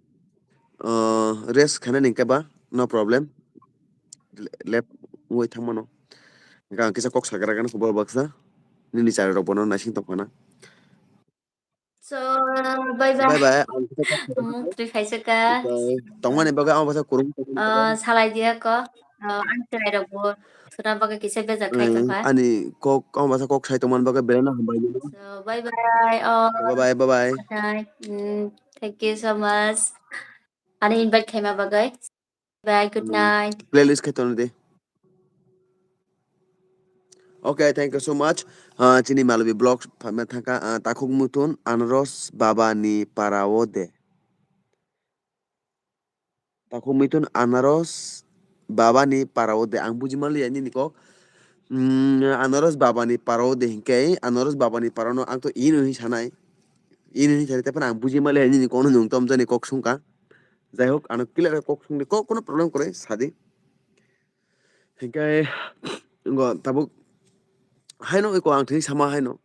ah, rest khainani hinkhe ba, no problem. Le-, lep wngwi thangmano. Hinkhe ang kisa kok sagra gana khobor baksa. Nini chari rok bono naising tongphana. So, bye bye. Bye bye. Ang kisa kok sagra gana. Mung twi khaisa ka. Bye. Tongmani bagwi ang baksa kurung. Ah, salai diya ko. Oh, ang chwrai rok bo suna bagwi kisa bejak khai tongkha. Ani kok, ang baksa kok sai tongmani bagwi belai no hambai. So, bye bye. Oh, bye bye, bye bye. Good night. Mm, thank you so much. Ani invite khaima bagwi. Bye, good night. Playlist khai tono de. Okay, thank you so much. Ah, chini Malobi Vlogs phaima thangkha, ah, takhuk muthun Anaros Baba ni para o de. Takhuk muthun Anaros Baba ni para o de. Ang buji manliya nini kok. Mm, Anaros Baba ni para o de hinkhe, Anaros Baba ni para no ang to ino hin sanai. Ino hin sanai, tei phano ang buji manliya nini kok no nwng tom jani kok sungkha. Jai hok, ano clear kok sungdi, kok kono problem kwrwi sadi. Hinkhe, ngo tabuk haino iko ang thini sama haino.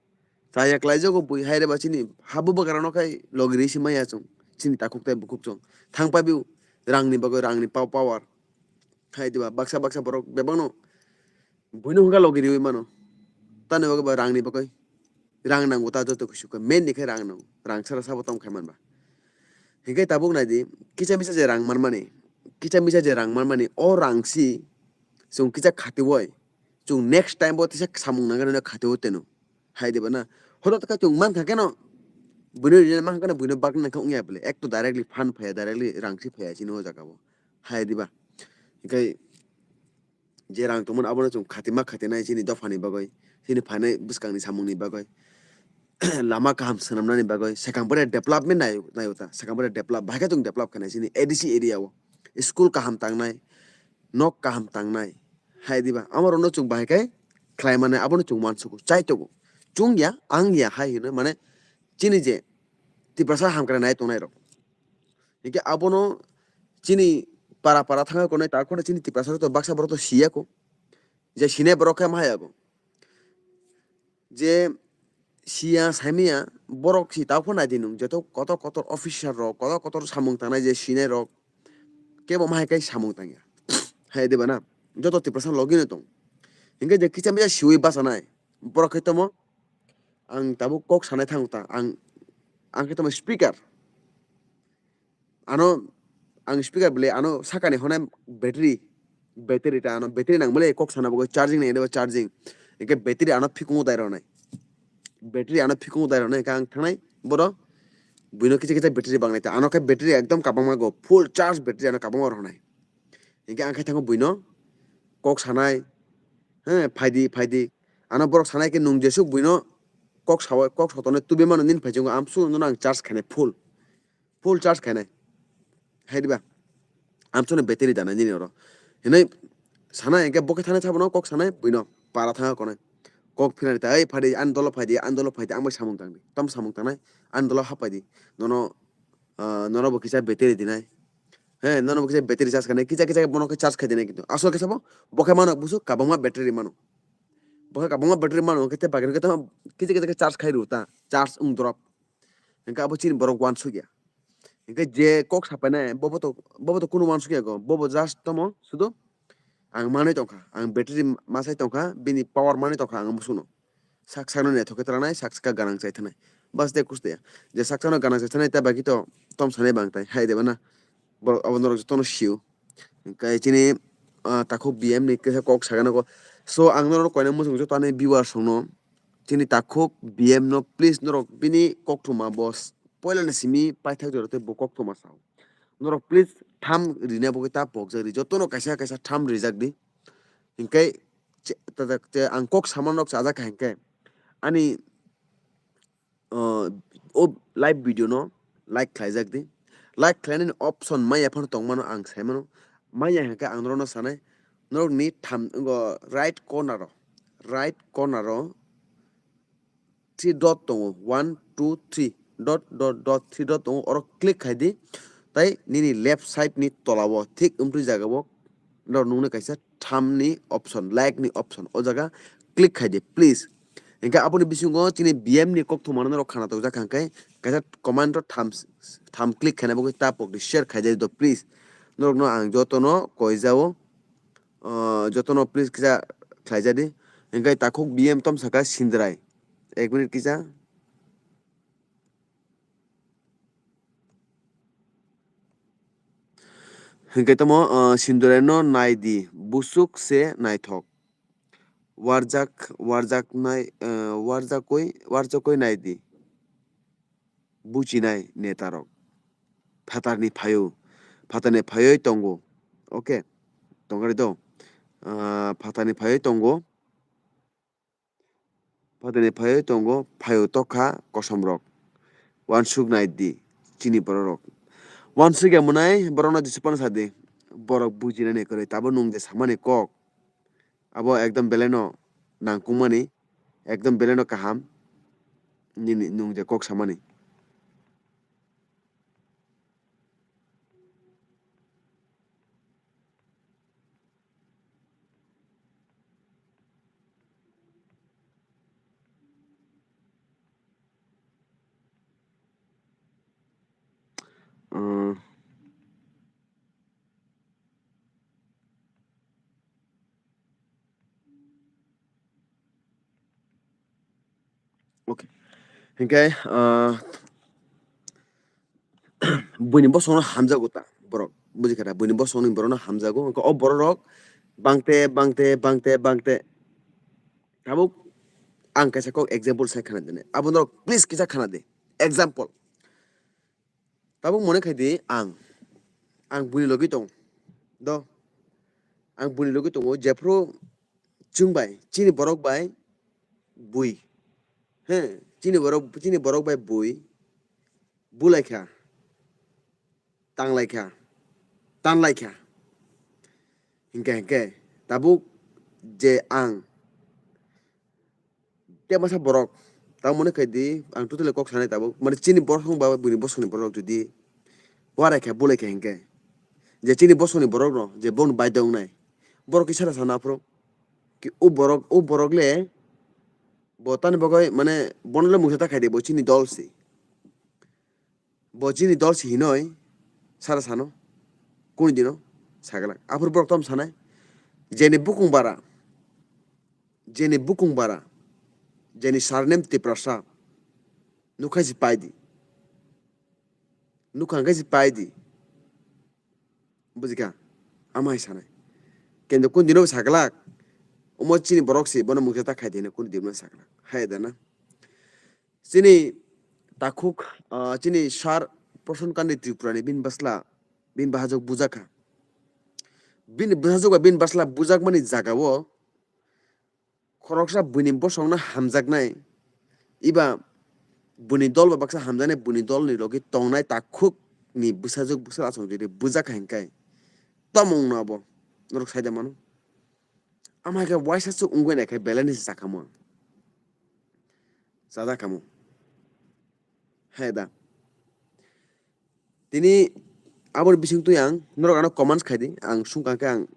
Chaya klaijago bui hai reba chini habu bagra no khai logiri si maya chwng. Chini takhuk tai bukhuk chwng. Thang pabi rang ni bagwi rang ni pa-, power. Hai diba, baksa baksa borok bebakno buino hwnka logi riwi mano. Tani bagwi ba rangni bagwi. Rang nango ta joto kusu khe. Main ni khe rang nango. Rang sara sabo tong khai manba. Hinkhe tabuk nai di, kisa misa je rang manmani, kisa misa je rang manmani, o rang si chwng kisa khatiwoi, chwng next time bo tisa samung nangani no khatiwo teno. Hai diba na? Hono taka chwng mankha keno, buino rina mankha keno, buino bagna nangkha wngya bole. Ek to directly fund phaiya, directly rang si phaiya chini o jaga o. Hai diba? Hinkhe je rang tongmani abono chwng khatima khatinai chini dophani bagwi, chini phainai bwskangni samungni bagwi, lama kaham swnamnani bagwi, swkang pore development nai, nai ota, swkang pore develop, bahai khe chwng develop khainai chini A D C area o, school kaham tangnai, nok kaham tangnai, hai diba, amorokno chwng bahai khe khlai mannai, abono chwng uansugo, chai tongo, chwng ya, ang ya hai hino, mane chini je Tiprasa hamkrai nai tongnai rok. Hinkhe abono chini para para thangwi konai, ta khorna chini Tiprasa rok to baksa borok to siya ko. Je sinai borok khe ma haya ko. Je siya saimaya borok si ta khorna di nung, jeto kotor kotor officer rok, kotor kotor samung tangnai je sinai rok, kebo ma hai kai samung tangya. Hai diba na? Joto Tiprasa logi no tong. Hinkhe je kisa misa siwi bachanai, borok khe tomo ang tabuk kok sanai thango ta, ang, ang khe tomo speaker. Ano ang speaker bele ano sakani honai battery, battery ta ano battery nang bele kok sana bagwi charging nai charging. Hinkhe battery ano phikungo dai rwnai. Battery ano phikungo dai rwnai hinkhe ang thangnai boro buino kisa kisa battery bangnai ta ano khe battery ekdom kabangma go full charge battery ano kabangma rwnai. Hinkhe ang khe thango buino kok sanai, he, phaidi phaidi. Ano borok sanai khe nung jesuk buino kok sawi, kok sotonwi tubui mano nini phaichungo amsuk nono ang charge khainai full. Full charge khainai. Hai diba? Amsukni battery danai nini oro. Hinwi sanai hinkhe bo khe thanai sabono kok sanai buino para thangwi konai. Kok phinani ta, "Ei phaidi, ani dolo phaidi, ani dolo phaidi, ang bai samung tangdi." Tamo samung tangnai? Ani dolo haphaidi. Nono, ah, nono bo kisa battery dinai. He, nono bo kisa battery charge khainai, kisa kisa bono khe charge khai dinai kintu. Asol khe sabo, bo khe mano busu kabangma battery mano. Bo khe kabangma battery mano, hwnkhe te bagwi khe tamo kisa kisa khe charge khai rw ta, charge wng drop. Hwnkhe abo chini borok uansukya. Hwnkhe je kok sapainai, bobo to, bobo to kunu uansukya go, bobo just tamo sudu ang manwi tongkha, ang battery masai tongkha, bini power manwi tongkha ang musuno. Sak sakno naithok khe twlanai, sak sakha ganang chai thanai. Bas de kuste ya. Je sak sakno ganang chai thanai, ta baki to tom sanai bang tai, hai de bana. Borok abo norok jotono sio. Hwnkhe chini, ah, takhuk B M ni kisa kok sagana ko. So ang norok koina muchung joto ani viewers rokno. Chini takhuk B M no please norok bini koktwma bo s-, poila ni simi paithak jora tei bo koktwma sao. Norok please tham rina bagwi ta pokjak ri. Jotono kaisa kaisa tham rijak di. Hinkhe che-, ta-, ta-, te ang kok sama nok chajak kha hinkhe ani, uh, o live video no like khlaijak di. Like khlainani option maya phano tongmano ang saimano. Maya hinkhe ang norokno sanai, norokni tham, wngkha right corner o, right corner o three dot tongo, one, two, three, dot, dot, dot, three dot tongo, oro click khai di. Tai nini left side ni tola o thik wngtwi jaga o norok nuknai kaisa tham ni option, like ni option, o jaga click khai di please. Hinkhe aboni bisingo chini B M ni koktwma norok khana tokjak kha hinkhe kaisa command o tham, tham click khaina bagwi ta pokdi share khai di do please. Norokno ang jotono koijao, ah, jotono please kisa khlaijadi. Hinkhe takhuk B M tom saka Sindrai. Ek minute kisa. Hinkhe tamo, ah, Sindrai no nai di, busuk se naithok. Warjak, warjak nai, ah, warjakoi, warjakoi nai di. Buchinai netarok. Phatarni phaio, phatarni phaioi tongo. Okay, tongari do. Ah, phatarni phaioi tongo. Phatarni phaioi tongo, phaio tokha kosomrok. Wansuk nai di, chini bororok. Wansuk ya mwnai, borokno jisipano sa di. Borok bujinani kwrwi, tabo nwng je samani kok. Abo ekdom belai no nangkukmani, ekdom belai no kaham nini nwng je kok samani. Umm. Okay. Hinkhe, ah, buini bosongno hamjago ta borok. Buji kha da? Buini bosongni borokno hamjago. Hinkhe o borok rok bangte, bangte, bangte, bangte. Tabuk ang kaisa kok example sai khana dini. Abo norok please kisa khana di. Example. Tabuk mone khai di ang. Ang buini logi tong. Do. Ang buini logi tongo. Jephru chwng bai, chini borok bai bui. He, chini borok, chini borok bai bui. Bulai kha. Tanglai kha. Tanlai kha. Hinkhe, hinkhe. Tabuk je ang. Te masa borok. Tamo mone khai di, ang totally kok sanai tabuk. Mane chini borok wng ba buini bosongni borok jodi. Warai kha, bulai kha hinkhe. Je chini bosongni borok no, je bong bai dong nai. Borok kisa da sana phuru. Ki o borok, o borok le. Bo tani bagwi, mane, bono le mungsa ta khai di, bo chini dol si. Bo chini dol si hinoi sara sano. Kuni dino saglak. Aphuru borok tom sanai. Jeni bukung bara. Jeni bukung bara. Jeni surname Tiprasa. Nukhai si pai di. Nukhang khai si pai di. Bujikha? Amai sanai. Kendo kuni dino saglak. Omo chini borok si bono mungsa ta khai di hinoi kuni dino saglak. Hai da na? Chini takhuk, ah, chini sir Prasan Kandi Tripura ni bini bwsla, bini bahajok bujak kha. Bini bahajok bai bini bwsla bujakmani jagao khoroksa buini bosongno hamjaknai, eba buini dol bai baksa hamjaknai, buini dolni logi tongnai takhuk ni bwsajwk bwsajwk aswk jodi bujak kha hinkhe tomungno abo norok saida mano. Amai khe waisa se wngwi nai khe belai ni se chakha mo. Chajak kha mo. Hai da. Tini aboni bising twi ang norok ano comments khai di, ang sungkang khe ang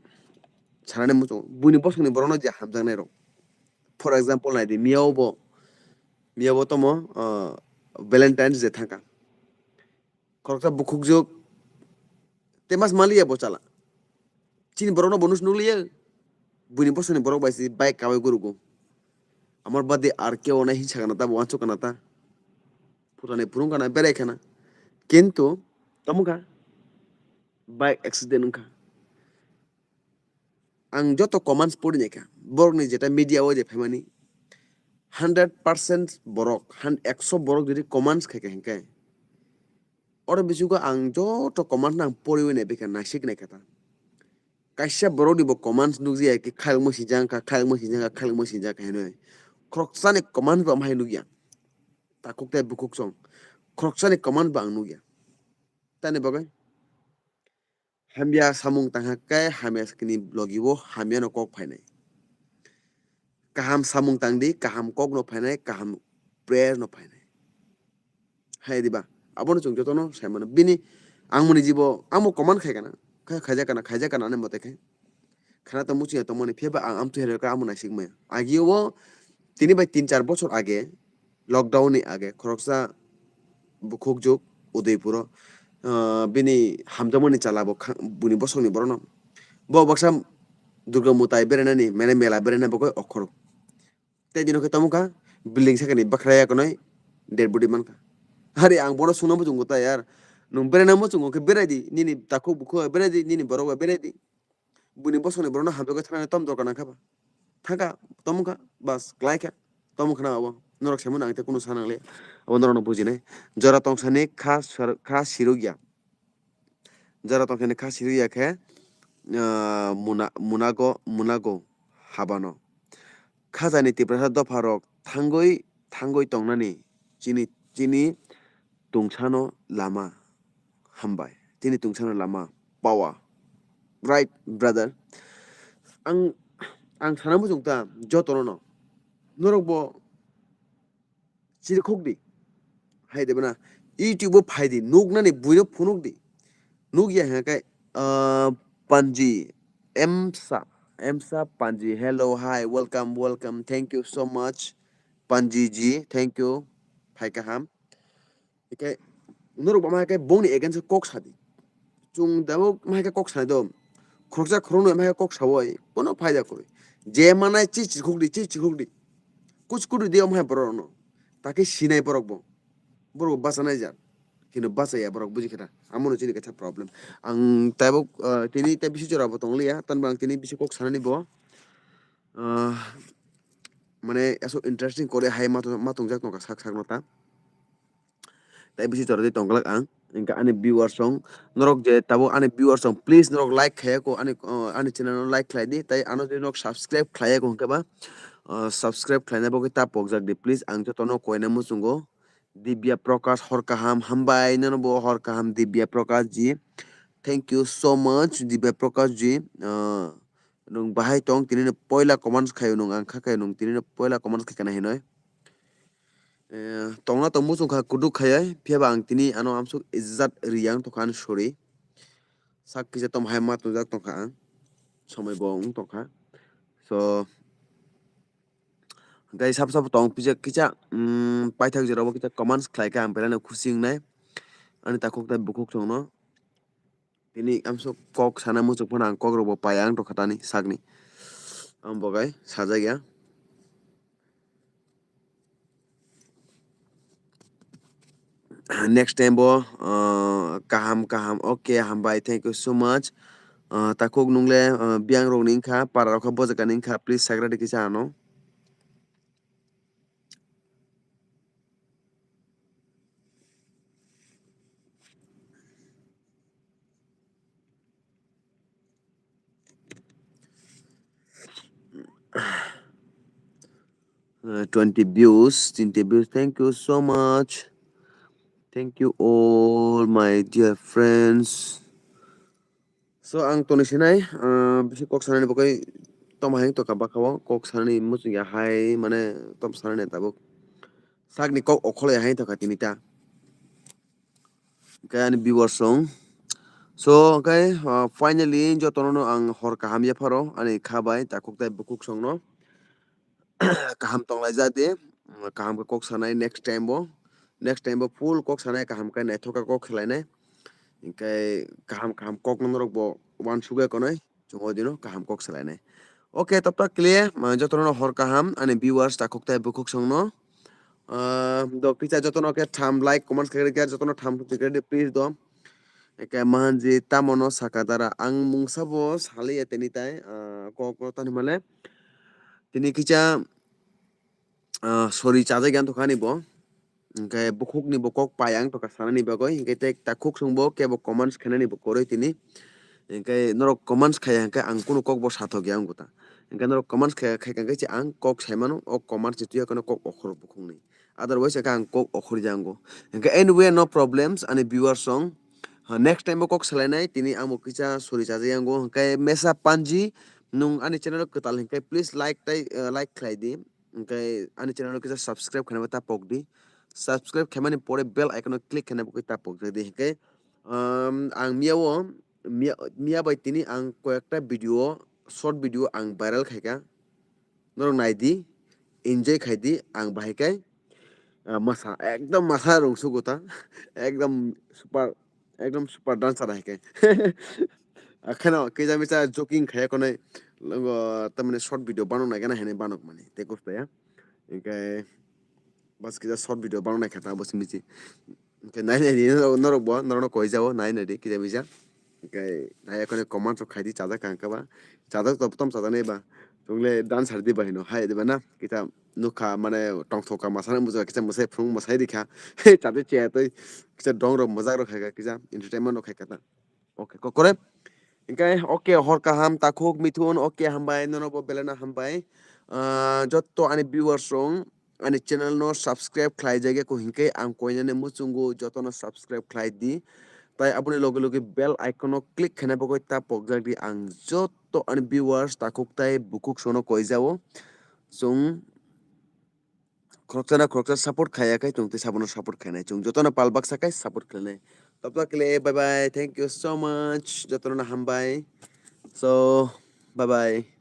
sanani muchungo. Buini bosongni borokno je hamjaknai rok. For example nai di, miya bo, miya bo tomo, ah, Valentine's Day thangkha. Khoroksa bukhukjwk, te mas maliya bo chala. Chini borokno bo nus-, nukliya. Buini bosongni borok bai si bike kawi gurugo. Amar bade ar keo nai hinsa kana ta, bo wansuk kana ta. Phutani phurung kana, berai kana. Kintu, tamo kha? Bike accident wngkha. Ang joto comments pori naikha. Borokni jeta media o je phaimani, hundred percent borok, han-, ekso borok jodi comments khaikha hinkhe, oro bisingo ang joto comments no ang poriwi naibaikha, naisik naikha ta. Kaisa borokni bo comments nukjaya khe, khailokma sinjak kha, khailokma sinjak kha, khailokma sinjak kha hinwi. Khoroksani comments bo amhai nukya. Takhuk tei bukhuk song. Khoroksani comments bo ang nukya. Tani bagwi? Hamya samung tangkha khe hamya sakni logi o hamya no kok phainai. Kaham samung tang di, kaham kok no phainai, kaham prayer no phainai. Hai diba? Abono chwng jotono sai mano. Bini ang moni jibo, amo command khai kana, khai-, khaijak kana, khaijak kana ani mote khai. Khana tong muchung ya tongmani, phiya ba ang amtwi hai ka amo naisik maya. Agi o tini bai tin char bochor age, lockdown ni age, khoroksa bukhuk juk Udaipuro, ah, bini hamjakmani chala bo kha-, buni bosongni borokno. Bo baksa Durga Mutai berainani, mane mela beraina bo khe okhoro. Tei dino khe tamo kha, building sakani bakhra ya konoi dead body mankha. Hari ang bono sungna muchungo ta yar, nwng beraina muchungo khe berai di, nini takhuk bukhuk bai berai di, nini borok bai berai di. Buini bosongni borokno hamjagwi thanani tom dorkar nangkha ba? Thangkha, tamo wngkha, bas, klai kha. Tamo wngkha na abo? Norok saimano ang tei kunu sa nangliya. Abo norokno bujinai. Jora tongsani kha sar-, kha sirukya. Jora tongsani kha sirukya khe, ah, muna-, munago, munago habano. Khajani Tiprasa dopharok thangwi, thangwi tongnani chini, chini tungsano lama hambai. Chini tungsano lama power. Right, brother? Ang, ang sana muchung ta jotono no. Norok bo chirikhok di. Hai de bana. YouTube o phai di. Nuknani buino phunuk di. Nukya hingkhe, ah, Panji. Emsa. Emsa Panji. Hello, hi, welcome, welcome. Thank you so much. Panji ji, thank you. Phai kaham. Hingkhe norok bo ma khe bongni against o kok sa di. Chwng tabuk ma khe kok sanai do. Khoroksa khoroknwi ma khe kok sawi. Bono phaida kwrwi. Je manai chi chikhuk di, chi chikhuk di. Kuch kuri di omo hai borok rokno. Takhe sinai borok bo. Borok bo bachanai jak. Kintu bachaya borok, buji khe na. Amo no chini kaisa problem. Ang taibo, ah, tini tai bisi jora bo tong liya. Tan bo ang tini bisi kok sanani bo. Ah, mane aswk interesting kore hai ma tong, ma tongjak tongkha sak sak no ta. Tai bisi jora di tongglak ang. Hingke ani viewers rong, norok je tabuk ani viewers rong, please norok like khaiya ko ani, ah, ani channel no like khlai di. Tai ano je norok subscribe khlaiya ko hingke ba, ah, subscribe khlaina bagwi ta pokjak di. Please ang jotono koina muchungo. Divya Prakash hor kaham, hambai nono bo hor kaham Divya Prakash ji. Thank you so much Divya Prakash ji. Ah, nwng bahai tong tini no poila comments khaio nwng ang kha khaio nwng tini no poila comments khai kana hinoi. Eh, tongna tong muchung kha kuduk khaiya, phiya ba ang tini ano amsuk ijat riyang tongkha ani sorry. Sak kisa tom hai ma tongjak tongkha ang. Somoi bo wng tongkha. So, gai sab sab tong pijak kisa, mm, paithak jora bo kisa comments khlai kha ang belai no khusi wngnai. Ani takhuk tai bukhuk songno. Tini amsuk kok sana muchuk phano ang kok rok bo pai ang tongkha tani sakni. Ang bo gai sajak ya. Next time bo, ah, kaham kaham. Okay, hambai. Thank you so much. Ah, takhuk nungle, ah, biyang rok ni wngkha, para rok kha bojak ni wngkha. Please sagra di kisa ano. Uh, twenty views, twenty views. Thank you so much. Thank you all my dear friends. So ang toni sinai, uh, bisi kok sanani bagwi toma hai tongkha bwkhao kok sanani muchung ya hai mane tom sanani tabuk sakni kok okholo ya hai tongkha tini ta. Hingke ani viewers rong. So, hingke, ah, finally, jotono no ang hor kaham yapharo, ani kha bai, takhuk tai bukhuk songno. Kaham tonglai ja di, kaham khe kok sanai next time bo. Next time bo full kok sanai, kaham khe naithok khe kok khlainai. Hingke kaham kaham kok no norok bo uansuk ya konoi. Chungo dino kaham kok salainai. Okay, tapta kile, ma, jotono hor kaham, ani viewers takhuk tai bukhuk songno. Ah, do kisa jotono khe tham like, comments khe khe jotono tham khe khe please do. Eke mahanji tamono saka dara ang mungsa bo saliya teni tai, ah, kok kok tani male. Tini kisa, ah, sorry chajak yan tokha ani bo. Hingke bukhukni bo kok pai ang tokha sanani bagwi, hingke tei takhuk songbo kebo comments khainani bo kwrwi tini. Hingke norok comments khaiya hingke ang kunu kok bo sathok ya wngkha ta. Hingke norok comments khaiya khaikha hingke se ang kok saimano, o comments ni twi khe kok okhor bukhukni. Otherwise hingke ang kok okhor ya wngo. Hingke anyway, no problems, ani viewers rong. Ha, next time bo kok salainai, tini ang bo kisa sorry chajak ya wngo. Hingke Mesa Panji, nwng ani channel o kwtal hingke please like tai, eh, like khlai di. Hingke ani channel o kisa subscribe khaina ta pok di. Subscribe khaimani pore bell icon o click khaina bo ta pok di. Hingke, um, ang miya o, miya, miya bai tini ang koyekta video, short video ang viral khaika. Norok nai di, enjoy khai di, ang bahai kai, ah, masa, ekdom masa rung sugo ta. Ekdom super, ekdom super dancer hai kai. Akheno kisa misa joking khaya konai, logo, tamani short video banok nai gana hene banok mani, te kosto ya. Hingke bas kisa short video banok nai kha ta bo simi si. Hingke nai nai di norok, norok bo, norok no koi jao, nai nai di, kisa misa. Hingke nai akheno comment rok khai di, chajak kha hingke ba. Chajak to tom chajak nai ba. Chungle dancer di ba hino, hai di ba na. Kisa nukha mane tongthok ka masa na muja kisa masai phung masai di kha. Chajak che atoi kisa dong rok mojak rok khai kha, kisa entertainment rok khai kha ta. Okay, kokore. Hingke, okay, hor kaham, takhuk, Mithun, okay, hambai, nono bo belai no hambai. Ah, jotto ani viewers rong, ani channel no subscribe khlai jagya ko hingke ang koinani muchungo jotono subscribe khlai di. Tai aboni loge loge bell icon no click khaina bagwi ta pokjak di ang jotto ani viewers takhuk tai bukhuk sono koi jao. Chwng khoroksa na khoroksa support khaiya khai chwng tei sabono support khainai. Chwng jotono pal baksa khai support khlainai. Tabta kle, bye bye. Thank you so much. Jotono hambai. So, bye bye.